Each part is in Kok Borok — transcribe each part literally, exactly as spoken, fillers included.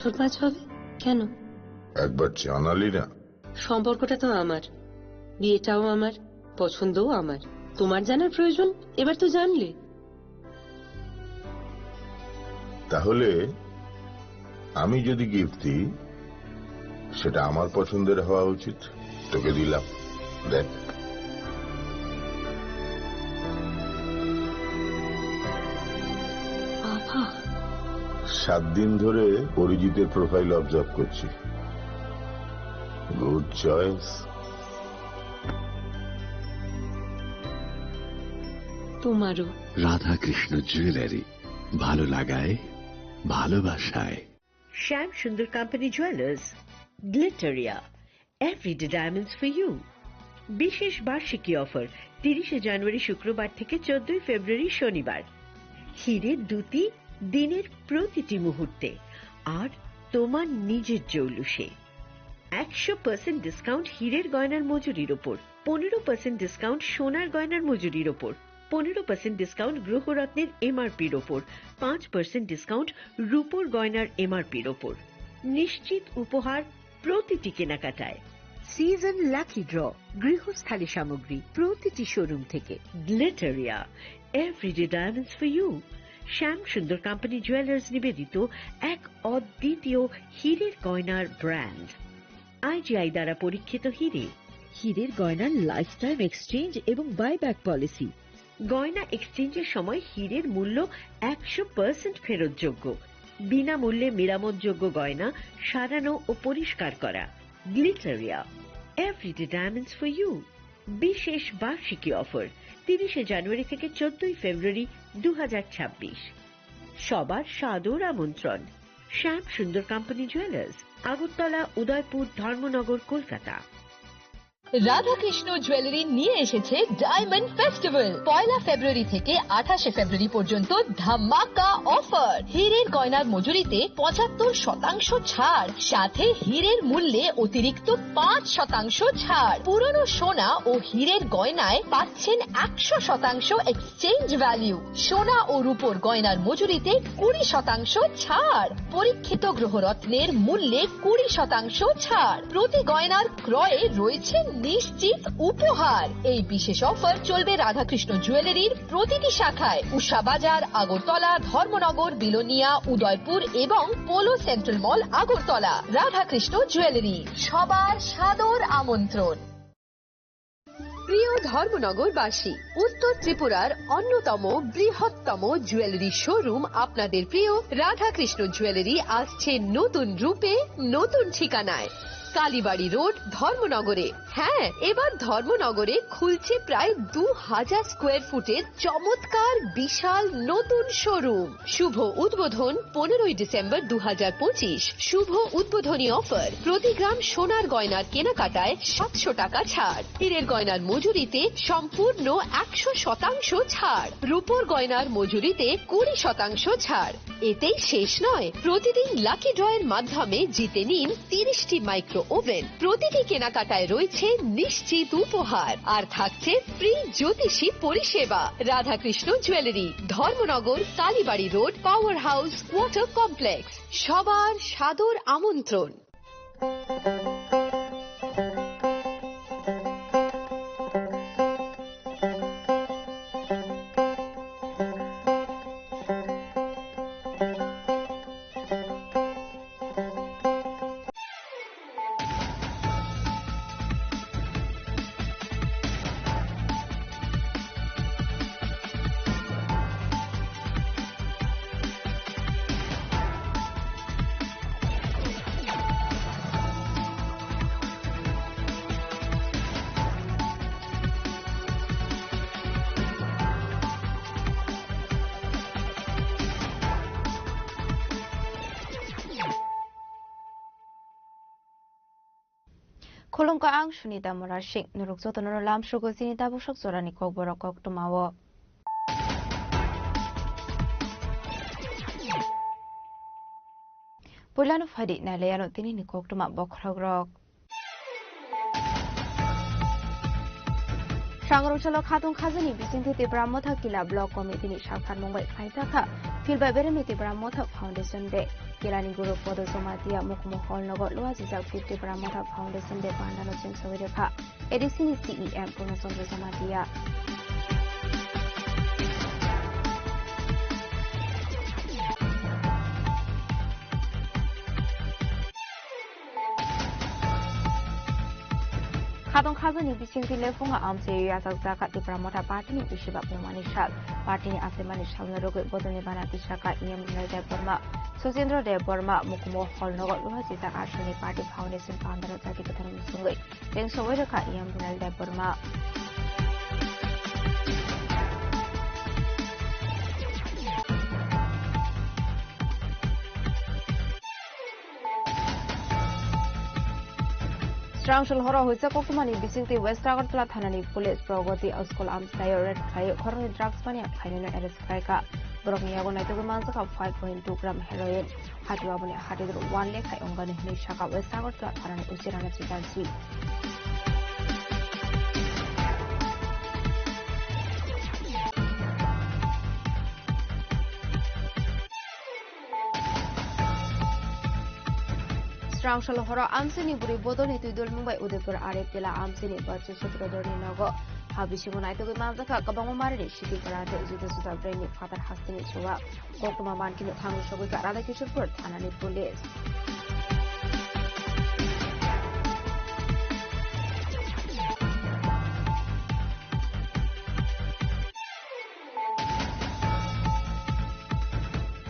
তোর পাঁচ হবে? কেন? একবার জানালি না। সম্পর্কটা তো আমার, বিয়েটাও আমার, পছন্দও আমার। তোমার জানার প্রয়োজন, এবার তো জানলে। তাহলে আমি যদি গিফট দিই, সেটা আমার পছন্দের হওয়া উচিত। তোকে দিলাম, দেখ। বাবা। সাত দিন ধরে অরিজিতের প্রোফাইল অবজার্ভ করছি। Good choice. তোমারও। রাধাকৃষ্ণ জুয়েলারি, ভালো লাগায়, ভালোবাসায়। Shyam Sundar company jewellers, Glitteria, everyday diamonds for you. বিশেষ বার্ষিকী অফার, তিরিশে জানুয়ারি শুক্রবার থেকে চোদ্দই ফেব্রুয়ারি শনিবার। হিরে দ্যুতি দিনের প্রতিটি মুহূর্তে, আর তোমার নিজের জৌলুসে। একশো পার্সেন্ট ডিসকাউন্ট হীরের গয়নার মজুরির ওপর, পনেরো পার্সেন্ট ডিসকাউন্ট সোনার গয়নার মজুরির ওপর, পনেরো পার্সেন্ট ডিসকাউন্ট গ্রহরত্নের এমআরপির ওপর, পাঁচ পার্সেন্ট ডিসকাউন্ট রূপোর গয়নার এমআরপির ওপর। নিশ্চিত উপহার প্রতিটি কেনাকাটায়। সিজন লাকি ড্র, গৃহস্থালী সামগ্রী প্রতিটি শোরুম থেকে। Glitteria, everyday diamonds for you. Shyam Sundar company jewellers নিবেদিত এক অদ্বিতীয় হীরের গয়নার ব্র্যান্ড। আইজিআই দ্বারা পরীক্ষিত হিরে। হিরের গয়নার লাইফ টাইম এক্সচেঞ্জ এবং বাইব্যাক পলিসি। গয়না এক্সচেঞ্জের সময় হিরের মূল্য একশো পার্সেন্ট ফেরতযোগ্য। বিনামূল্যে মেরামতযোগ্য গয়না সারানো ও পরিষ্কার করা। Glitteria, everyday diamonds for you. বিশেষ বার্ষিকী অফার, তিরিশে জানুয়ারি থেকে চোদ্দই ফেব্রুয়ারি দু হাজার ছাব্বিশ। সবার সাদর আমন্ত্রণ। শ্যাম সুন্দর কোম্পানি জুয়েলার্স, আগরতলা, উদয়পুর, ধর্মনগর, কলকাতা। রাধাকৃষ্ণ জুয়েলারি নিয়ে এসেছে ডায়মন্ড ফেস্টিভ্যাল। পয়লা ফেব্রুয়ারি থেকে আঠাশে ফেব্রুয়ারি পর্যন্ত ধামাকা অফার। হীরের গয়নার মজুরিতে পঁচাত্তর শতাংশ ছাড়, সাথে হীরের মূল্যে অতিরিক্ত পাঁচ শতাংশ ছাড়। পুরনো সোনা ও হীরের গয়নায় পাচ্ছেন একশো শতাংশ এক্সচেঞ্জ ভ্যালু। সোনা ও রূপোর গয়নার মজুরিতে কুড়ি শতাংশ ছাড়। পরীক্ষিত গ্রহরত্নের মূল্যে কুড়ি শতাংশ ছাড়। প্রতি গয়নার ক্রয়ে রয়েছে নিশ্চিত উপহার। এই বিশেষ অফার চলবে রাধাকৃষ্ণ জুয়েলারির প্রতিটি শাখায়, উষা বাজার, আগরতলা, ধর্মনগর, বিলোনিয়া, উদয়পুর এবং পোলো সেন্ট্রাল মল, আগরতলা। রাধাকৃষ্ণ জুয়েলারি, সবার সাদর আমন্ত্রণ। প্রিয় ধর্মনগরবাসী, উত্তর ত্রিপুরার অন্যতম বৃহত্তম জুয়েলারি শোরুম আপনাদের প্রিয় রাধাকৃষ্ণ জুয়েলারি আসছে নতুন রূপে, নতুন ঠিকানায়। কালীবাড়ি রোড, ধর্মনগরে। হ্যাঁ, এবার ধর্মনগরে খুলছে প্রায় দু হাজার স্কোয়ার ফুটের চমৎকার বিশাল নতুন শোরুম। শুভ উদ্বোধন পনেরোই ডিসেম্বর দু হাজার পঁচিশ। শুভ উদ্বোধনী অফার, প্রতি গ্রাম সোনার গয়নার কেনাকাটায় সাতশো টাকা ছাড়। হীরের গয়নার মজুরিতে সম্পূর্ণ একশো শতাংশ ছাড়। রূপোর গয়নার মজুরিতে কুড়ি শতাংশ ছাড়। এতেই শেষ নয়, প্রতিদিন লাকি ড্রয়ের মাধ্যমে জিতে নিন তিরিশটি মাইক্রো ওভেন। প্রতিটি কেনাকাটায় রয়েছে নিশ্চিত উপহার, আর থাকছে ফ্রি জ্যোতিষী পরিষেবা। Radhakrishna jewellery, Dharmanagar, Kalibari road, power house quarter complex. সবার সাদর আমন্ত্রণ। Khulumkha, ang Sunita Murasing. Norok jotono lamsogo chini tabuk sok jorani kokborok koktwmao. Puilano phaidi nailaiano tinini koktwma bokhorokrok. Sangrong salo khatung khajani bisingtwi Tipra Motha Kila Block Committee ni salkharmung bai khlaijak kha Phil bai Beremni Tipra Motha Foundation Day. Kilani Guru Podo Jamatia Mukumu Hall nogo luajijak fifth Tipra Motha Foundation Day pandalo chengsawi rwkha A D C ni C E M Purna Chandra Jamatia. Khatong khajani bisingtwi lephungo amchaio yachakjak kha Tipra Motha Party ni bisiba pungmani sal. Party ni achaimani salno rwgwi bodolni bana tisakha E M Rinal Debbarma, Suchindra Debbarma, Mukumu Hall nogo luajijak aswkni Party Foundation pandalo jati kwthar muchungwi chengsawi rwkha E M Rinal Debbarma. Srangsul horo huisa koktwmani bisingtwi West Agartala thanani police Pragati School amchaio raid khlaiwi khoroknwi drugs mania khlainwino arrest khlaikha. Borokni yago naitugwi manjakha five point two gram heroin. Hatio aboni hatidru one lakh hai wngkani hwnwi sakha West Agartala thanani uchi rana chitarji. Srangsul horo amchaini bwrwi bodolni twi dulmung bai Udaipur Arepela amchaini Bachu Sutrodharni nogo ha bisingo naitugwi manjakha kwbangma marini siti kwrwng tei juda juda brengni phatar hasteni chuwa. Koktwma mankhe no thangwi sogwi kha Radhakishorpur thanani police.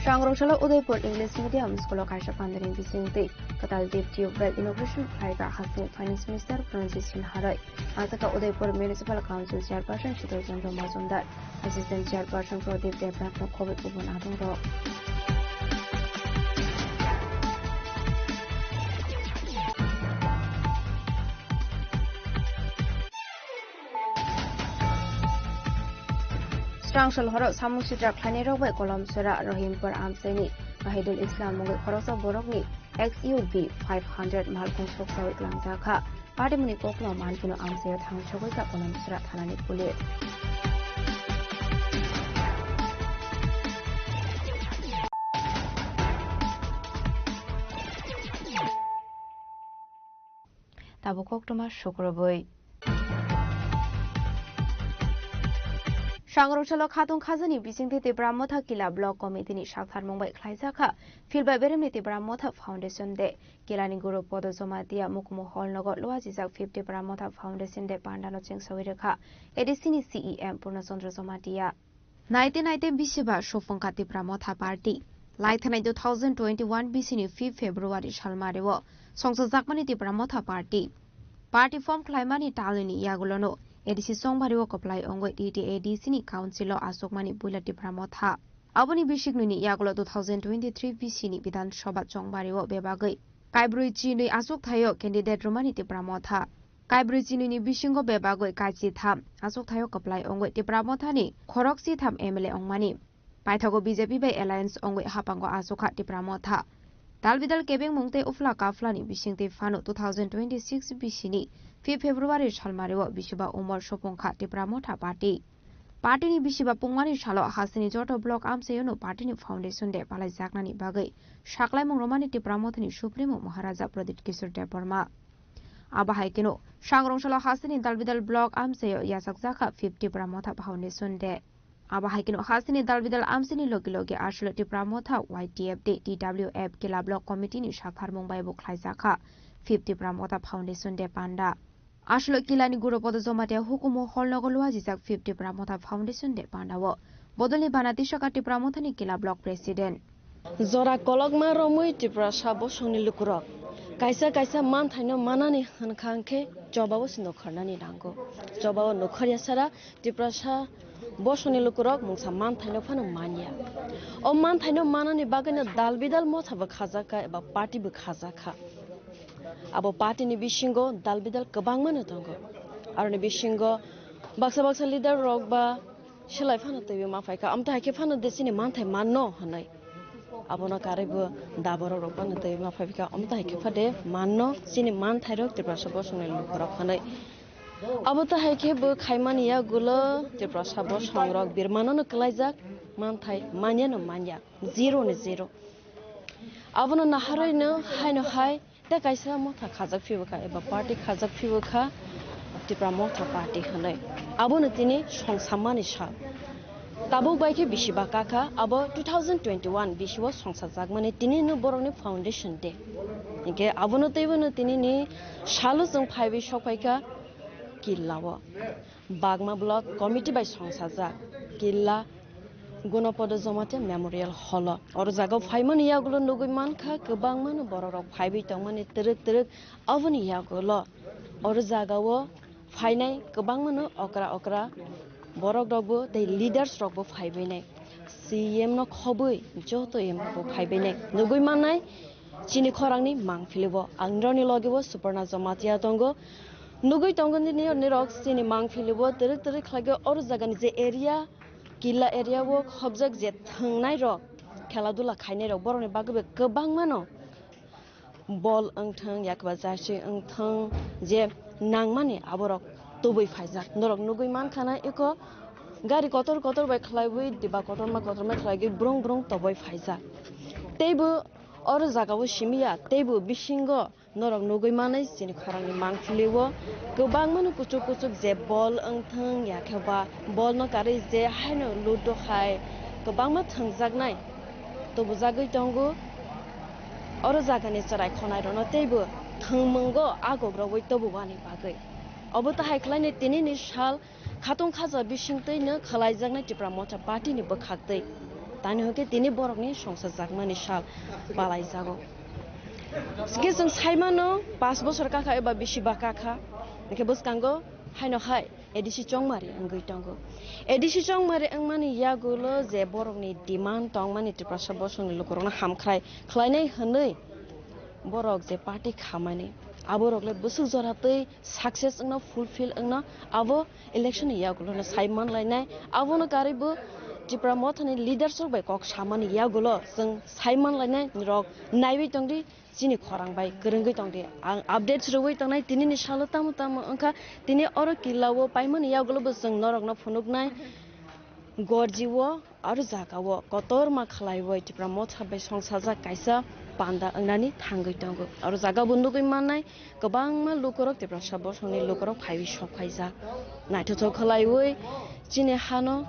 Sangrong salo Udaipur English Medium School o kaisa pandani bisingtwi kwtal deep tubewell inauguration khlai kha hasteni Finance Minister Pranjit Sinha roi. Aswk kha Udaipur Municipal Council Chairperson Shital Chandra Majumdar, Assistant Chairperson Pradip Debnath no khobwi kubun adongrok. Srangsul horo samung sitra khlainairok bai kolom sora Rohimpur amchaini Wahidul Islam mungwi khoroksa borokni X U V five hundred malkhung soksawi klangjak kha. Party muni koktwma mankhe no amchaio thang sogwi kha kolom sora thanani police. Tabuk koktwma sukrubwi. Sangrong salo khatung khajani bisingtwi Tipra Motha Kila Block Committee ni salkharmung bai khlaijak kha Phil bai Beremni Tipra Motha Foundation Day. Kilani Guru Podo Jamatia Mukumu Hall nogo luajijak fifth Tipra Motha Foundation Day pandano chengsawi rwkha A D C ni C E M Purna Chandra Jamatia. Naite naite bisiba sopong kha Tipra Motha Party. Laithanai two thousand twenty-one bisini fifth February salmario songchajakmani Tipra Motha Party. Party form khlaimani talnini yagulono A D C chongbario kwplai wngwi T T A D C ni council o achukmani puila Tipra Motha. Aboni bisiknwini yagulo two thousand twenty-three bisini Bidhan Sabha chongbario bebagwi kaibrwi chinwi achuk thaio candidate rwmani Tipra Motha. Kaibrwi chinwini bisingo bebagwi kaichitham achuk thaio kwplai wngwi Tipra Mothani khorok chitham M L A wngmani. Paithago B J P bai alliance wngwi hapango achukha Tipra Motha. Dalbidal kebengmung tei uphla kaphlani bisingtwi phano two thousand twenty-six bisini fifth February salmario bisiba umor sopong kha Tipra Motha party. Party ni bisiba pungmani salo hasteni joto block amchaiono party ni foundation day palaijaknani bagwi saklaimung romani Tipra Mothani Supremo Maharaja Pradip Kishore Debbarma. Abo hai kheno, sangrong salo hasteni dalbidal block amchaio yachakjak kha fifth Tipra Motha Foundation Day. Abo hai kheno, hasteni dalbidal amchaini logi logi aswk Tipra Motha Y T F tei T W F Kila Block Committee ni sakharmung bai bo khlaijak kha fifth Tipra Motha Foundation Day panda. Aswk Kilani Guru Podo Jamatia hukumu hall nogo luajijak fifth Tipra Motha Foundation Day panda o bodolni bana tisaka Tipra Mothani Kila Block President. Jora kolokma romwi Tiprasa bosongni lukurok kaisa kaisa manthaino manani hwnkha hwnkhe chobao se nukharnani nango. Chobao nukharya sara Tiprasa bosongni lukurok mungsa manthaino phano manya. O manthaino manani bagwino dal bidal mothabo khajakha eba party bo khajakha. Abo party ni bisingo dal bidal kwbangmano tongo. Aroni bisingo baksa baksa leader rok ba Selai phano twiwi ma phaikha, amtwi hai khe phano de chini manthai manno hwnwi. Abono karwi bo da borok rok phano twiwi ma phaikha, amtwi hai khe pha de manno chini manthairok Tiprasa bosongni lukurok hwnwi. Abo to hai khe bo khaimani yagulo Tiprasa bosongrok birmano no kwlaijak, manthai manya no manya, zero ni zero. Abono naharwi no hai no hai tei kaisa motha khajak phibo kha eba party khajak phibo kha Tipra Motha Party hwnwi. Abono tini songsammani sal. Tabuk bai khe bisi baka kha, abo two thousand twenty-one bisi o songsajakmani tini no borokni foundation day. Hinkhe abono teibo no tini ni salo chwng phaiwi sok phai kha Killa o. Bagma Block Committee bai songsajak Killa Gunopodo Jamatia Memorial Hall o. Oro jaga o phaimani yagulo nugwi mankha kwbangma no borok rok phaiwi tongmani twrwk twrwk. Aboni yagulo oro jaga o phainai kwbangma no okra okra borok rok bo tei leaders rok bo phaiwi nai. C M no khobwi joto M P bo phaiwi nai. Nugwi mannai chini khorangni mangpili bo. Ang nirokni loge bo Suparna Jamatia tongo. Nugwi tongo nini nirok chini mangpili bo twrwk twrwk khlai khe oro jagani je area, Killa area o khobjak je thwngnai rok, khela dula khainai rok, borokni bagwi bo kwbangma no bol wngthang, yakba jersey wngthang, je nangmani aborok tubui phaijak. Norok nugwi mankha na eko gari kotor kotor bai khlaiwi, diba kotorma kotorma khlaiwi brung brung toboi phaijak. Teibo oro jaga o simi ya, teibo bisingo norok nugwi manwi chini khorangni mangpili o kwbangma no kuchuk kuchuk je bol wngthang, yakhe ba bol no karwi je haino ludo hai kwbangma thwngjaknai tubujagwi tongo. Oro jagani chwrai khonai rokno teibo thwngmungo agok rogwi tububani bagwi. Obo tahai khlainai tinini sal khatung khaja bisingtwi no khwlaijaknai Tipra Motha Party ni bwkhaktwi. Tani hwnkhe tini borokni songsajakmani sal palaijago. Hwnkhe chwng saimano, panch bosor kakha eba bisi ba kakha. Hwnkhe bwskango haino hai A D C chongmari wngwi tongo. A D C chongmari wngmani yagulo je borokni demand tongmani Tiprasa bosongni lukurokno hamkhrai khlainai hwnwi borok je party khamani, aborokle bwswk jora twi success wngno, fulfill wngno, abo election ni yagulono sai manlainai. Abono karwibo Tipra Mothani leaders rok bai kok samani yagulo chwng sai manlainai, rok naiwi tongdi. Chini khorang bai kwrwngwi tongdi. Ang updates rwui tongnai, tinini salo tamo tamo wngkha, tini oro Killa o paimani yagulo bo chwng norokno phunuknai. Gorji o aro jaga o kotorma khlaiwi Tipra Motha bai songsajak kaisa panda wngnani thangwi tongo. Aro jaga bo nugwi mannai kwbangma lukurok, Tiprasa bosongni lukurok phaiwi sok phaijak. Naithothok khlaiwi chini hano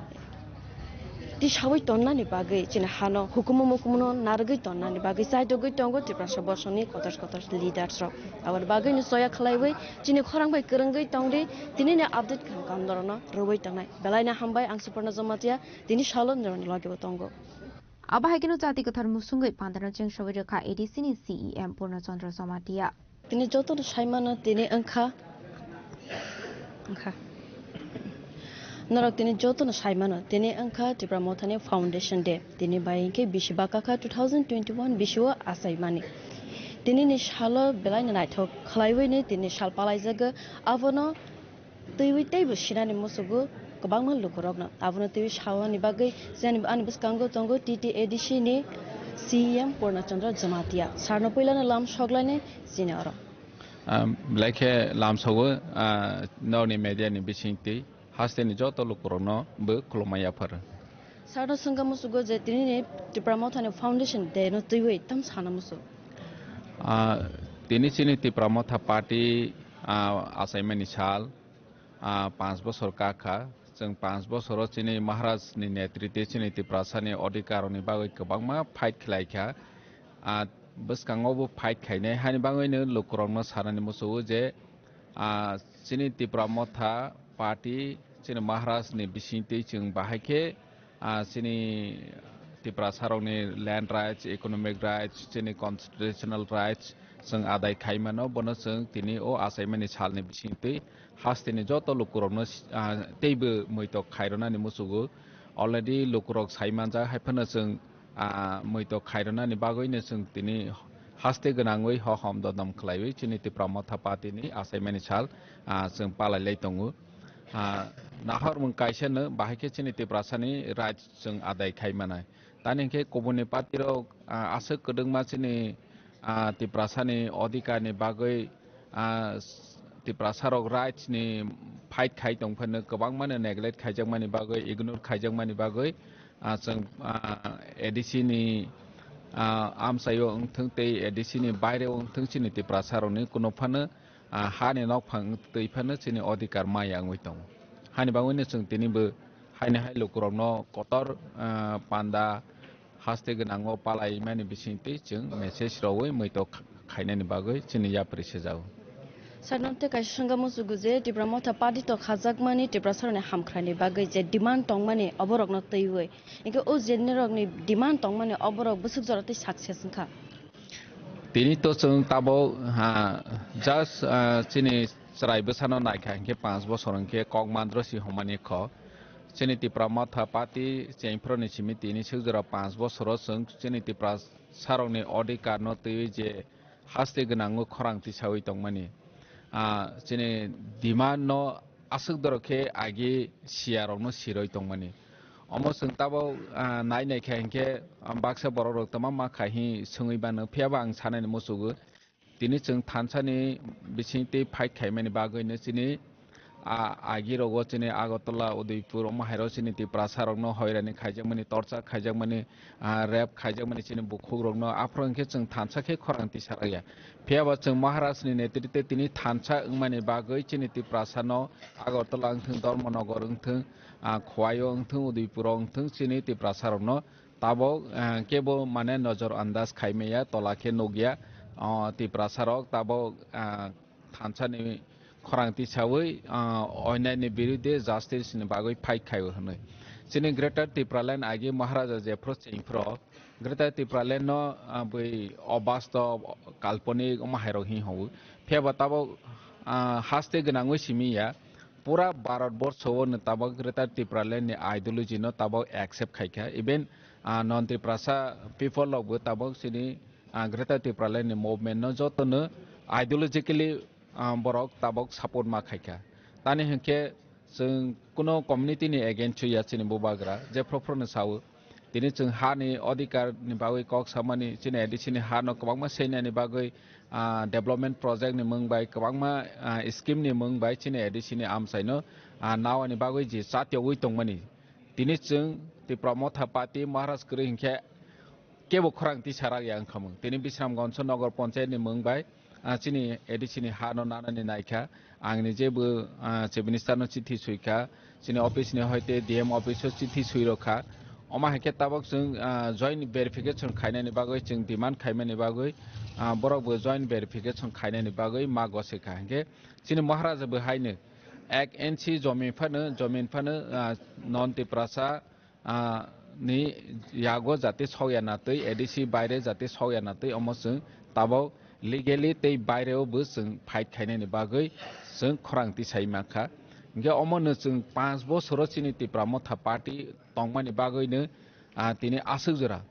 tisawi tonnani bagwi, chini hano hukumu mukumuno narwgwi tonnani bagwi chaitogwi tongo Tiprasa bosongni kotor kotor leaders rok. Aboni bagwino choya khlaiwi chini khorang bai kwrwngwi tongdi, tinini update kaham kaham norokno rwui tongnai. Belaino hambai, ang Suparna Jamatia, tini salo norokni logeo tongo. Abo hai kheno jati kwthar musungwi pandano chengsawi rwkha A D C ni C E M Purna Chandra Jamatia. Tini jotono saimano tini wngkha, wngkha. Norok tini jotono saimano tini wngkha Tipra Mothani Foundation Day. Tini bai hinkhe bisi baka kha two thousand twenty-one bisi o achaimani. Tinini salo belaino naithok khlaiwi ni tini sal palaijago. Abono twiwi teibo sinani musugo kwbangma lukurokno. Abono twiwi salnani bagwi jani ani bwskango tongo T T A D C ni C E M Purna Chandra Jamatia. Sarno puilano lam soklainai chini oro. Ah, belai khe lamsogo, ah, norokni media ni bisingtwi hasteni joto lukurokno bo khulumma yapharo. Sarno swngkha musugo je tinini Tipra Mothani Foundation Day no twiwi tam sana musugo. Ah, tini chini Tipra Motha Party, ah, achaimani sal, ah, panch bosor kakha. Chwng panch bosoro chini Maharaj ni netritwi chini Tiprasani odhikar ni bagwi kwbangma fight khlai kha. Ah, bwskango bo fight khainai hani bagwino lukurokno sanani musugo je, ah, chini Tipra Motha Party chini Maharaj ni bisingtwi chwng bahai khe, ah, chini Tiprasarokni land rights, economic rights, chini constitutional rights chwng adai khai mano, bono chwng tini o achaimani salni bisingtwi hasteni joto lukurokno, ah, teibo muitok khairwnani musugo. Already lukurok sai manjak, hai phano chwng ah, muitok khairwnani bagwino chwng tini haste gwnangwi hohom dodom khlaiwi chini Tipra Motha Party ni achaimani sal, ah, chwng palai lai tongo. Ah, nahormung kaisa no bahai khe chini Tiprasani right chwng adai khai manai. Tani hinkhe kubuni party rok, ah, aswk kwdwkma chini, ah, Tiprasani odhikar ni bagwi, ah, Tiprasa rok rights ni fight khai tong phano kwbangma no neglect khaijakmani bagwi, ignore khaijakmani bagwi, ah, chwng, ah, A D C ni, ah, amchaio wngthwng tei A D C ni baireo wngthwng chini Tiprasa rokni kuno phano, ah, hani nokphang twi phano chini odhikar maya wngwi tongo. Hani bagwino chwng tinibo haini hai lukurokno kotor, ah, panda haste gwnango palaimani bisingtwi chwng message rogwi muitok khainani bagwi chini yapri sijao. Sir, nonte kaisa songkha muchugo je Tipra Motha Party to khajakmani Tiprasarokni hamkhrani bagwi je demand tongmani oborokno twiwi. Hingke o je nirokni demand tongmani oborok bwswk jora tei success wngkha. Tini to chwng tabok, ha, just, ah, chini chwrai bwsano naikha hingke panch bosor hingke kok mandro si homani kho. Chini Tipra Motha Party chengphro ni simi tini swk jora panch bosoro chwng chini Tipra sarokni odhikar no twiwi je haste gwnango khorang tisawi tongmani. Ah, chini demand no aswk dorok khe agi siya rokno siroi tongmani. Omo chwng tabok, ah, nai nai kha hinkhe, ah, baksa borok rok tama ma khai hi swngwi bano. Phiya ba ang sanani muchugo, tini chwng thansa ni bising twi fight khaimani bagwi no chini, ah, agi rogo chini Agartala, Udaipur, omo hai ro chini Tiprasa rokno hoirani khaijakmani, torcha khaijakmani, ah, rape khaijakmani chini bukhukrokno, aphuru hinkhe chwng thansa khe khorang tisarakya. Phiya ba chwng Maharaj ni netritwe tini thansa wngmani bagwi chini Tiprasano Agartala wngthwng, Dharmanagar wngthwng, ah, Khowai-o wngthwng, Udaipur-o wngthwng, chini Tiprasarokno tabok, ah, kebo mane nojor andaj khaimaya, tola khe nukya. O Tiprasarok tabok, ah, thansani khorang tisawi, ah, onyaini birudhe justice ni bagwi fight khaio hwnwi. Chini Greater Tipraland agi Maharaja jephru chengphru Greater Tipraland no, ah, bwi obastob, kalponik omo hai rok hwnwi hwnwi. Phiya ba tabok, ah, haste gwnangwi simi ya, pura Bharat borsho o no tabok Greater Tipraland ni ideology no tabok accept khaikha. Even, ah, non Tiprasa people rok bo tabok chini, ah, Greater Tipraland ni movement no joto no ideologically, ah, borok tabok support ma khaikha. Tani hinkhe chwng kuno community ni against ya chini bubagra, jephru phru no sao. Tini chwng ha ni odhikar ni bagwi kok samani, chini A D C ni ha no kwbangma seinani bagwi, ah, development project ni mung bai, kwbangma, ah, scheme ni mung bai chini A D C ni amchai no, ah, nawani bagwi je chatiyogwi tongmani. Tini chwng Tipra Motha Party Maharaj kwrwi hinkhe kebo khorang tisarak ya wngkhamung. Tini Bisramganj Nagar Panchayat ni mung bai, ah, chini A D C ni ha no nanani naikha. Ang ni jebo, ah, Chief Minister no chithi suikha. Chini office ni hoite D M office o chithi sui rokha. Omo hai khe tabok chwng, ah, joint verification khainani bagwi, chwng demand khaimani bagwi, ah, borok bo joint verification khainani bagwi ma gosikha. Hinkhe chini Maharaja bo haino ek inch jomin phano, jomin phano, ah, non Tiprasa, ah, ni yago jate sokya na twi, A D C baire jate sokya na twi, omo chwng tabok legally tei baireo bo chwng fight khainani bagwi chwng khorang tisai mankha. Hinkhe omo no chwng panch bosoro chini Tipra Motha Party tongmani bagwi no, ah, tini aswk jora.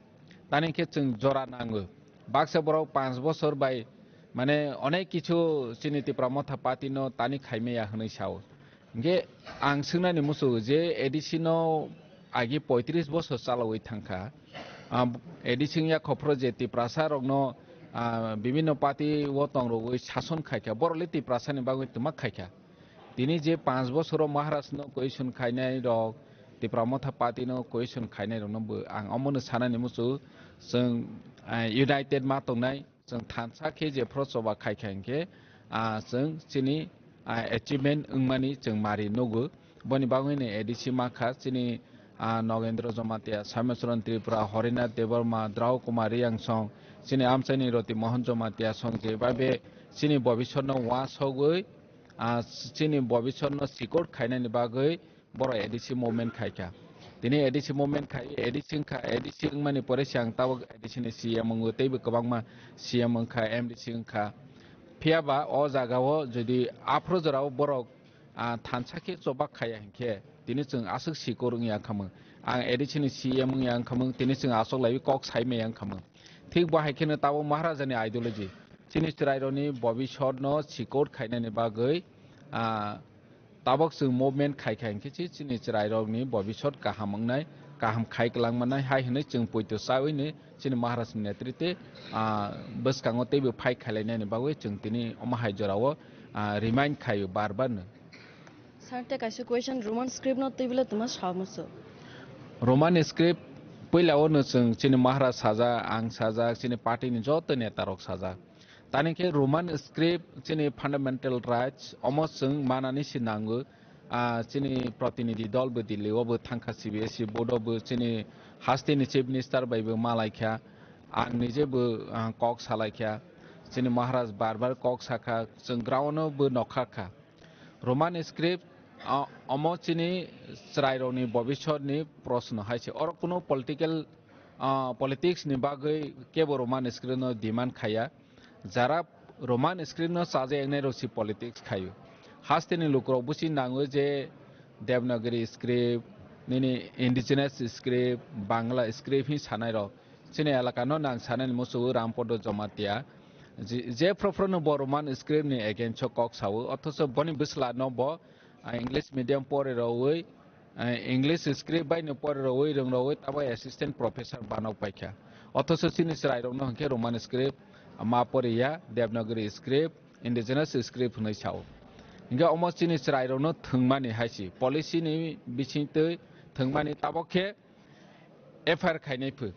Tani khe chwng jora nango. Baksa borok panch bosor bai, mane, onek kichu chini Tipra Motha Party no tani khaimaya hwnwi sao. Hinkhe ang swngnani muchungo je A D C no agi poitris bosor chalaui thangkha. Ah, A D C wngya khophro je Tiprasa rokno, ah, bibhinno party o tongrogwi sason khaikha, borok le Tiprasa ni bagwi twma khaikha. Tini je panch bosoro Maharaj no question khainai rok, Tipra Motha Party no question khainai rokno bo ang omono sanani muchungo chwng, ah, united ma tongnai. Chwng thansa khe jephru choba khaikha hinkhe, ah, chwng chini, ah, achievement wngmani chwng mari nugo. Boni bagwino A D C mankha chini, ah, Nogendra Jamatia, Samyachran Tripura, Harinath Debbarma, Drau Kumar Riyangsong, chini amchaini Roti Mohan Jamatia song je babe chini bobisotno uansugwi, ah, chini bobisotno sikor khainani bagwi borok A D C movement khaikha. Tini A D C movement khai, A D C wngkha, A D C wngmani pore se ang tabok A D C ni C M wngo, teibo kwbangma C M wngkha, M D C wngkha. Phiya ba o jaga o jodi aphuru jora o borok, ah, thansa khe choba khaya hinkhe, tini chwng aswk sikor wngya wngkhamung. Ang A D C ni C M wngya wngkhamung, tini chwng aswk laiwi kok saimaya wngkhamung. Thik bo hai kheno tabok Maharaja ni ideology. Chini chwrairokni bobisotno sikor khainani bagwi, ah, tabok chwng movement khai khai hinkhe chi chini chwrairokni bobisot kaham wngnai. kaham khai kwlangmanai hai hwnwi chwng poito chawi ni chini Maharaj ni netrite, ah, bwskango teibo fight khailainani bagwi chwng tini omo hai jorao, ah, remind khaio bar bar no. Sir, tei kaisa question, Roman script no twi belai tongma sa musu? Roman script puila o no chwng chini Maharaj sajak, ang sajak, chini party ni joto neta rok sajak. Tani khe Roman script chini fundamental rights omo chwng manani si nango. Ah, chini protinidhi dol bo Delhi o bo thangkha, C B S E board o bo chini haste ni chief minister bai bo malaikha. Ang nije bo, ah, kok salaikha. Chini Maharaj bar bar kok sakha, chwng ground o bo nokha kha. Roman script, ah, omo chini chwrairokni bobisotni proshno hai se. Oro kuno political, ah, politics ni bagwi kebo Roman script no demand khaiya. Jara Roman script no chajaknai rok si politics khaio. Hasteni lukurok busi nango je Devanagari script, nini indigenous script, Bangla script hi sanai rok. Chini elaka no nang sanani musugo Rampodo Jamatia. Je, je phro phro no bo Roman script ni against o kok sao, othocho boni bwsla no bo, ah, English medium pore rogwi, ah, English script bai no pore rogwi, rwng rogwi, tabo assistant professor banok paikha. Othocho chini chwrai rok no hwnkhe Roman script ma poriya, Devanagari script, indigenous script hwnwi sao. Hingkhe omo chini chwrai rok no thwngmani hai si, policy ni bisingtwi thwngmani tabok khe F I R khainai phu.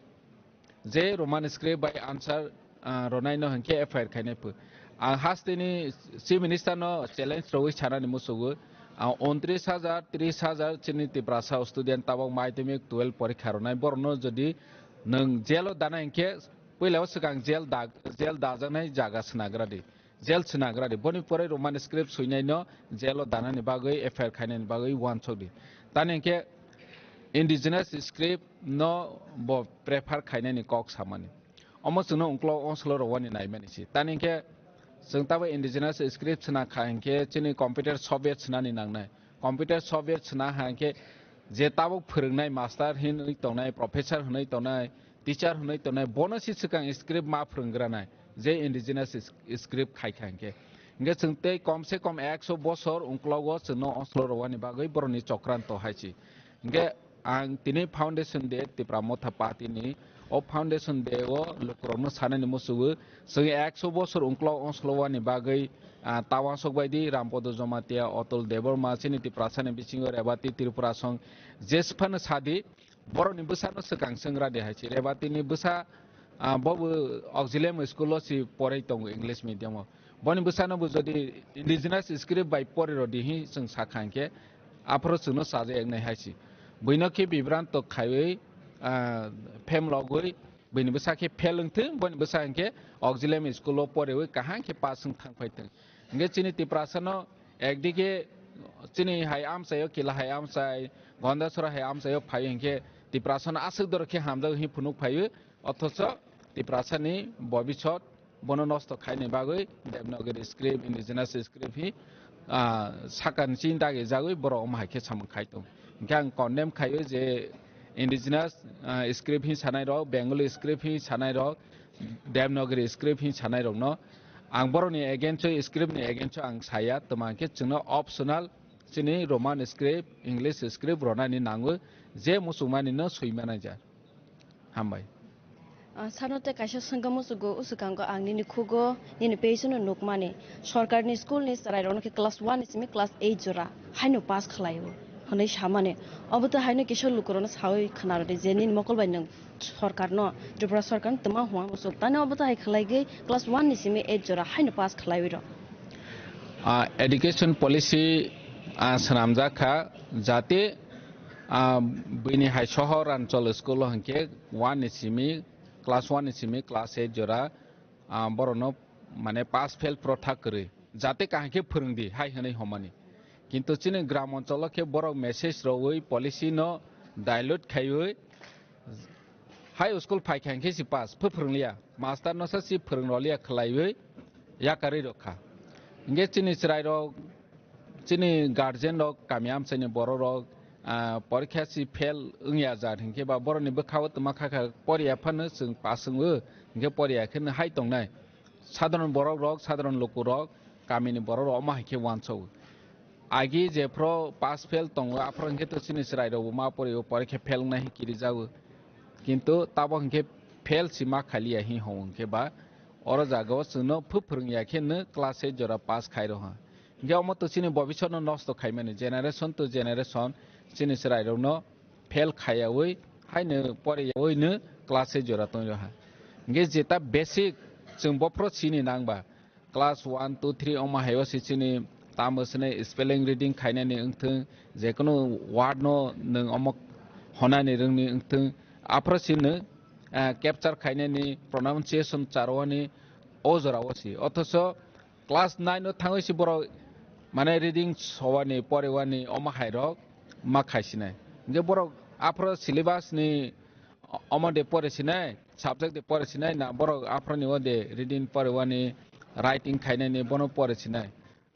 Je Roman script bai answer, ah, ronai no hwnkhe F I R khainai phu. Ang hasteni Chief Minister no challenge rogwi sanani musugo. Ah, untris hajar, tris hajar chini Tiprasa student tabok madhyamik twelve porikha ronai borok no jodi nwng jail o dana hwnkhe puila o swkang jail da, jail dajaknai jaga swnagra di. Jail swnagra di. Boni pore Roman script swinai no jail o danani bagwi F I R khainani bagwi uansuk di. Tani hwnkhe indigenous script no bo prefer khainani kok samani. Omo chwngno ungklo ongslo rok wani naimani si. Tani hwnkhe chwng tabo indigenous script swna kha hwnkhe chini computer software swnani nangnai. Computer software swna ha hwnkhe je tabuk phwrwngnai master hinwi tongnai, professor hinwi tongnai, teacher hinwi tongnai, bono si swkang script ma phwrwngranai, je indigenous is-, script khai kha hwnkhe. Hwnkhe chwng tei kom se kom ekso bosor ungklogo chwngno ongslo rwani bagwi borokni chokranto hai si. Hwnkhe ang tini Foundation Day Tipra Motha Party ni o Foundation Day o lukurokno sanani musugo, chwng ekso bosor ungklok ongslo wani bagwi, ah, tawansok bai di Rampodo Jamatia, Otul Debbarma, chini Tiprasani bisingo Rebati Tripura song jesphano sadi, borokni bwsano swkang swngra di hai si. Rebati ni bwsa, ah, bo bo Auxilium school o si porwi tongo English medium o. Boni bwsano bo jodi indigenous script bai pori rodi hi chwng sakha hwnkhe, aphuru chwngno chajaknai hai si. Buino khe bibranto khaiwi, ah, phem logwi, buini bwsa khe fail wngthung, boni bwsa hwnkhe Auxilium school o poriwi kaham khe pass wng thang phai thung. Hwnkhe chini Tiprasano ekdike chini hai amchaio, Kila hai amchai, Gondasora hai amchaio phai hwnkhe Tiprasano aswk doro khe hamjak hi phunuk phaiwi, othocho Tiprasani bobisot bono nosto khaini bagwi Devanagari script, indigenous script hi, ah, sakani chini dagi jagwi borok omo hai khe samung khai tong. Hwnkhe ang condemn khaio je indigenous, ah, script hi sanai rok, Bengali script hi sanai rok, Devanagari script hi sanai rok no ang borokni against o, script ni against o ang saya, toma hwnkhe chwngno optional chini Roman script, English script ronani nango, je muchungmani no swi manai ja. Hambai. Ah, sano tei kaisa swngkha musugo, o swkango ang nini khugo, nini page no nukmani. Sorkarni school ni chwrairokno khe class one ni simi class eight jora haino pass khlaio hwnwi samani. Obo to haino kisa lukurokno sawi khwnarwdi je nini mokol bai nwng sorkarno, Tripura sorkarno twma huma musuk. Tani obo to hai khlaigwi class one ni simi eight jora haino pass khlaiwi rw. Ah, education policy, ah, swnamjak kha, jate, ah, bini hai sohor anchol school o hwnkhe one ni simi, class one ni simi class eight jora, ah, borokno mane pass fail protha kwrwi, jate kaham khe phwrwngdi hai hwnwi homani. Kintu chini gram ancholo khe borok message rogwi policy no dilute khaiwi, high school phaikha hwnkhe si pass, phu phwrwngliya, master no sa si phwrwng roliya khwlaiwi yakarwi rokha. Hwnkhe chini chwrairok, chini guardian rok, kami amchaini borok rok, ah, porikha si fail wngya jar hwnkhe ba borokni bwkhao twma kha kha poriya phano chwng pass wngo, hwnkhe poriya khe no hai tongnai. Sadharon borok rok, sadharon luku rok, kamini borok rok omo hai khe uansukgo. agi jephro pass fail tongo, aphro hwnkhe to chini chwrairokbo ma porio, porikhe fail wngnai hwnwi kirijago. Kintu tabok hwnkhe fail si ma khaliya hi hwngo hwnkhe ba, oro jagao chwngno phu-, phwrwngya khe nw class eight jora pass khairokha. Hwnkhe omo to chini bobisotno nosto khaimani, generation to generation chini chwrairokno fail khaiyaui haino poriyaui nw class eight jora tongrokha. Hwnkhe jeta basic chwng bophro sini nangba, class one, two, three omo haio se chini tamo swnai spelling reading khainani wngthwng, jekunu word no nwng omo honani rwngni wngthwng, aphro se nwng, ah, capture khainani pronunciation charwani o jorao se. Othocho class nine o thangwi se borok mane reading sowani, poriwani omo hairok ma khaisinai. Hwnkhe borok aphro syllabus ni omo de pore sinai, subject de pore sinai, na borok aphro ni o de reading pore wani, writing khainani bono pore sinai.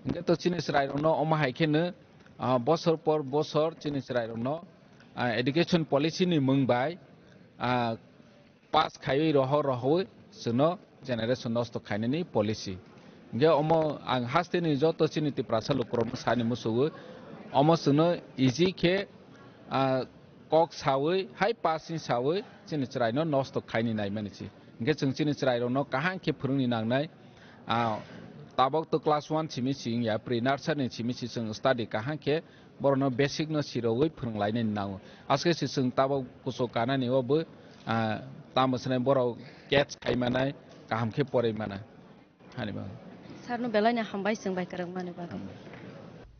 Hwnkhe to chini chwrairokno omo hai kheno, ah, bosor por bosor chini chwrairokno, ah, education policy ni mung bai, ah, pass khaiwi rohor rohoi chwngno generation nosto khainani policy. Hwnkhe omo ang hasteni joto chini Tiprasa lukurokno sani musugo, omo chwngno easy khe, ah, kok sawi, hai pass ni sawi chini chwraino nosto khaini naimani se. Hwnkhe chwng chini chwrairokno kaham khe phwrwngni nangnai. Ah, tabok to class one simi si wngya, pre nursery ni simi si chwng study kaham khe borokno basic no sirogwi phwrwnglainani nango. Aske se chwng tabok kuchuk kanani o bo, ah, tamo swnai borok catch khai manai, kaham khe poroi manai. Hani bagwi. Sarno belaino hambai chwng bai kwrwngmani bagwi. Hambai.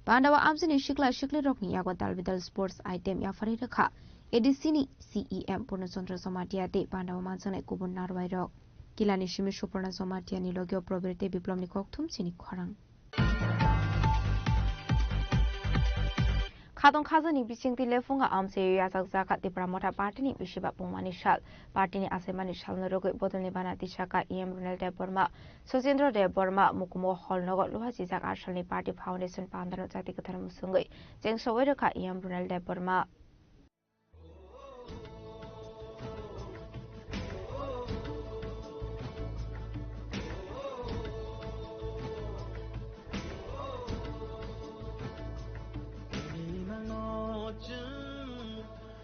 Pandao amchini sikla siklirokni yago dal bidal sports item yapharwi rwkha A D C ni C E M Purno Chandra Jamatia tei Pandao manjaknai kubun narwai rok. Kilani simi Suparna Jamatia ni logio Probir tei Biplobni kokthum chini khorang. Khatong khajani bisingtwi lephungo amchaio yachakjak kha Tipra Motha Party ni bisiba pungmani sal. Party ni achaimani salno rwgwi bodolni bana tisakha E M Runal Debbarma, Sojendra Debbarma, Mukumo Hall nogo luha sijak asalni Party Foundation pandano jati kwthar mwswngwi chengsowi rwkha E M Runal Debbarma.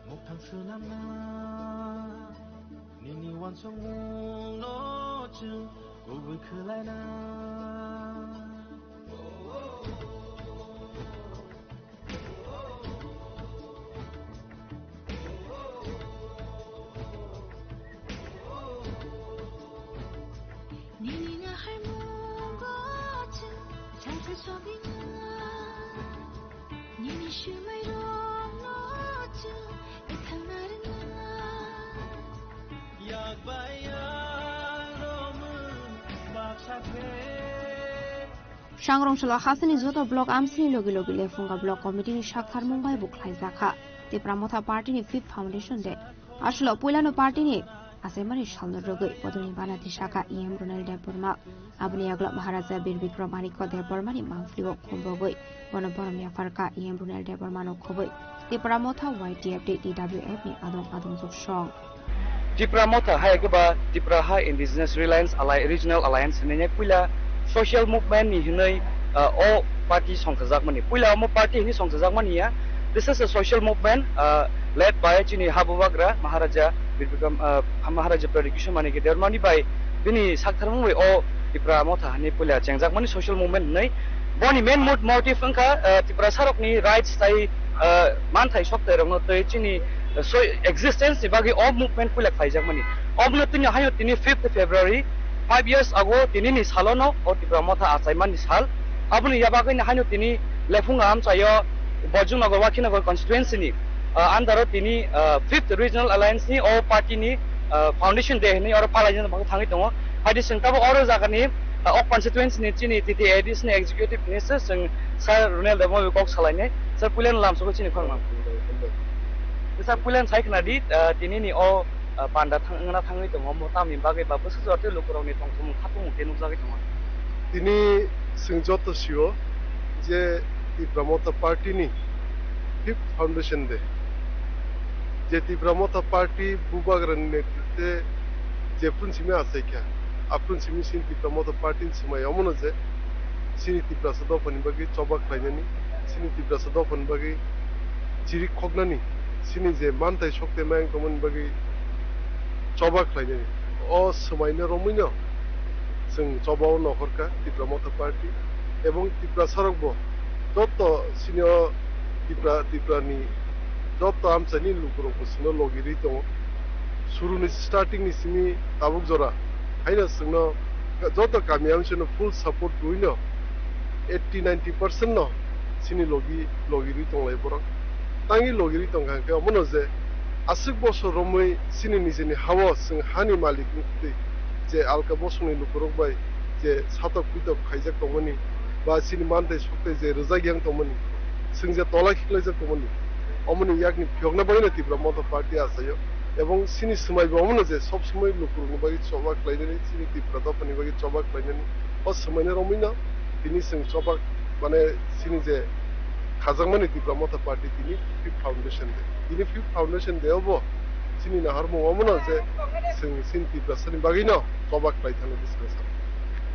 Muktang swnamna, nini wansukmungno chwng kubui khwlaina. Nini naharmungo chwng salsa sogwina. Nini swmairokno chwng ethangna rwna. Yak bai yak romwi baksa khe. Sangrong salo hasini joto block amsini logi logi lephunga block committee ni saktharmung bai bo khlaijak kha Tipra Motha Party ni fifth Foundation Day. Aswlo puilano party ni achaimani salno rwgwi bodolni bana tisakha E M Runal Debbarma. Aboni yagulo Maharaja Bir Bikram Manikya Debbarma ni mangpili o khum rwgwi bono borom yapharkha E M Runal Debbarma no khobwi Tipra Motha Y T F tei T W F ni adong adong joksong. Tipra Motha hai khe ba Tipra Ha Indigenous Reliance Alli-, Regional Alliance hinwi puila social movement ni hinwi, ah, o party songkhajakmani. Puila omo party hinwi songkhajakmani ya. This is a social movement, ah, led by chini ha bubagra Maharaja Bir Bikram, ah, Maharaja Pradyut Kishore Manikya Debbarma ni bai bini saktharmung bai o Tipra Motha hinwi puila chengjakmani social movement hinwi. Boni main mot-, motive wngkha, ah, Tiprasarokni rights tai, ah, manthai soktairokno tei chini, ah, so-, existence ni bagwi o movement puila khaijakmani. Omono tini haino tini fifth February, five years ago tinini salono o Tipra Motha achaimani sal. Aboni yabagwino haino tini lephungo amchaio Bojongnagar Wakhinagar constituency ni, ah, under o tini, ah, fifth Regional Alliance ni o party ni, ah, foundation day hinwi oro palaijak bagwi thangwi tongo. Haidi chwng tabuk oro jagani, ah, o constituency ni chini T T A D C ni executive minister chwng Sir Runel Debbarma bai kok salainai. Sir, puilano lamsoko chini khorang. Sir, puilano sai khna di, ah, tini ni o, ah, panda thang, wngna thangwi tongo, omo tamni bagwi ba bwswk jora tei lukurokni tongthokmung khapangmung tei nukjagwi tongo. Tini chwng joto sio je Tipra Motha Party ni fifth Foundation Day. Je Tipra Motha Party bubagrani netritwe jephru simi achaikha, aphru simi chini Tipra Motha Party ni swmai omono je chini Tiprasa dophani bagwi choba khlainani, Chini Tiprasa dophani bagwi chirik khoknani, chini je manthai sokte mayang tongmani bagwi choba khlainani. O swmaino romwino chwng chobao nokhorkha Tipra Motha Party, ebong Tiprasarokbo joto chini o Tipra, Tiprani joto amchaini lukurokbo chwngno logirwi tongo. Suruni starting ni simi tabuk jora haino chwngno joto kami amchaino full support rwino eighty ninety percent no chini logi, logirwi tonglai borok. Tangwi logirwi tongkha hwnkhe omono je aswk bosor romwi chini nijeni hao chwng hani malik wngtwi je alka bosongni lukurok bai je satok pitok khaijak tongmani ba chini manthai sokthai je rwjak yang tongmani, chwng je tola khiklaijak tongmani, omoni yakni phiyokna bagwino Tipra Motha Party achaio. Ebong chini swmaibo omono je sob somoi lukurokni bagwi choba khlainani, chini Tipra dophani bagwi choba khlainani, o swmaino romwino tini chwng choba, mane, chini je khajakmani Tipra Motha Party tini Fifth Foundation Day. Tini Fifth Foundation Day obo chini naharmung omono je chwng chini Tiprasani bagwino choba khlai thangna bwskango sa.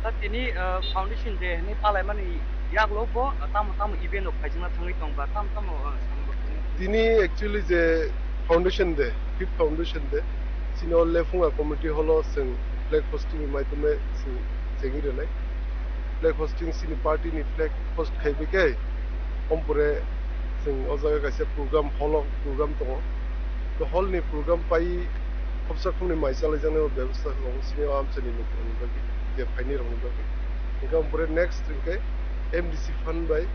Ta tini, ah, Foundation Day hinwi palaimani yaklo bo, ah, tamo tamo event rok khaijakna thangwi tong ba, tamo tamo, ah, samung rok thangwi tong? Tini actually je Foundation Day, Fifth Foundation Day, chini o Lephunga Community Hall o chwng flag hosting ni maitwmwi chwng chengwi rwnai. Flag hosting chini party ni flag host khaibai khe, ompore chwng o jaga kaisa program hall o program tongo. To hall ni program pai khopsa khopni mai chalaijaknai o bebostha tongo, chini o amchaini lukurokni bagwi, je phainai rokni bagwi. Hwnkhe ompore next hwnkhe M D C fund bai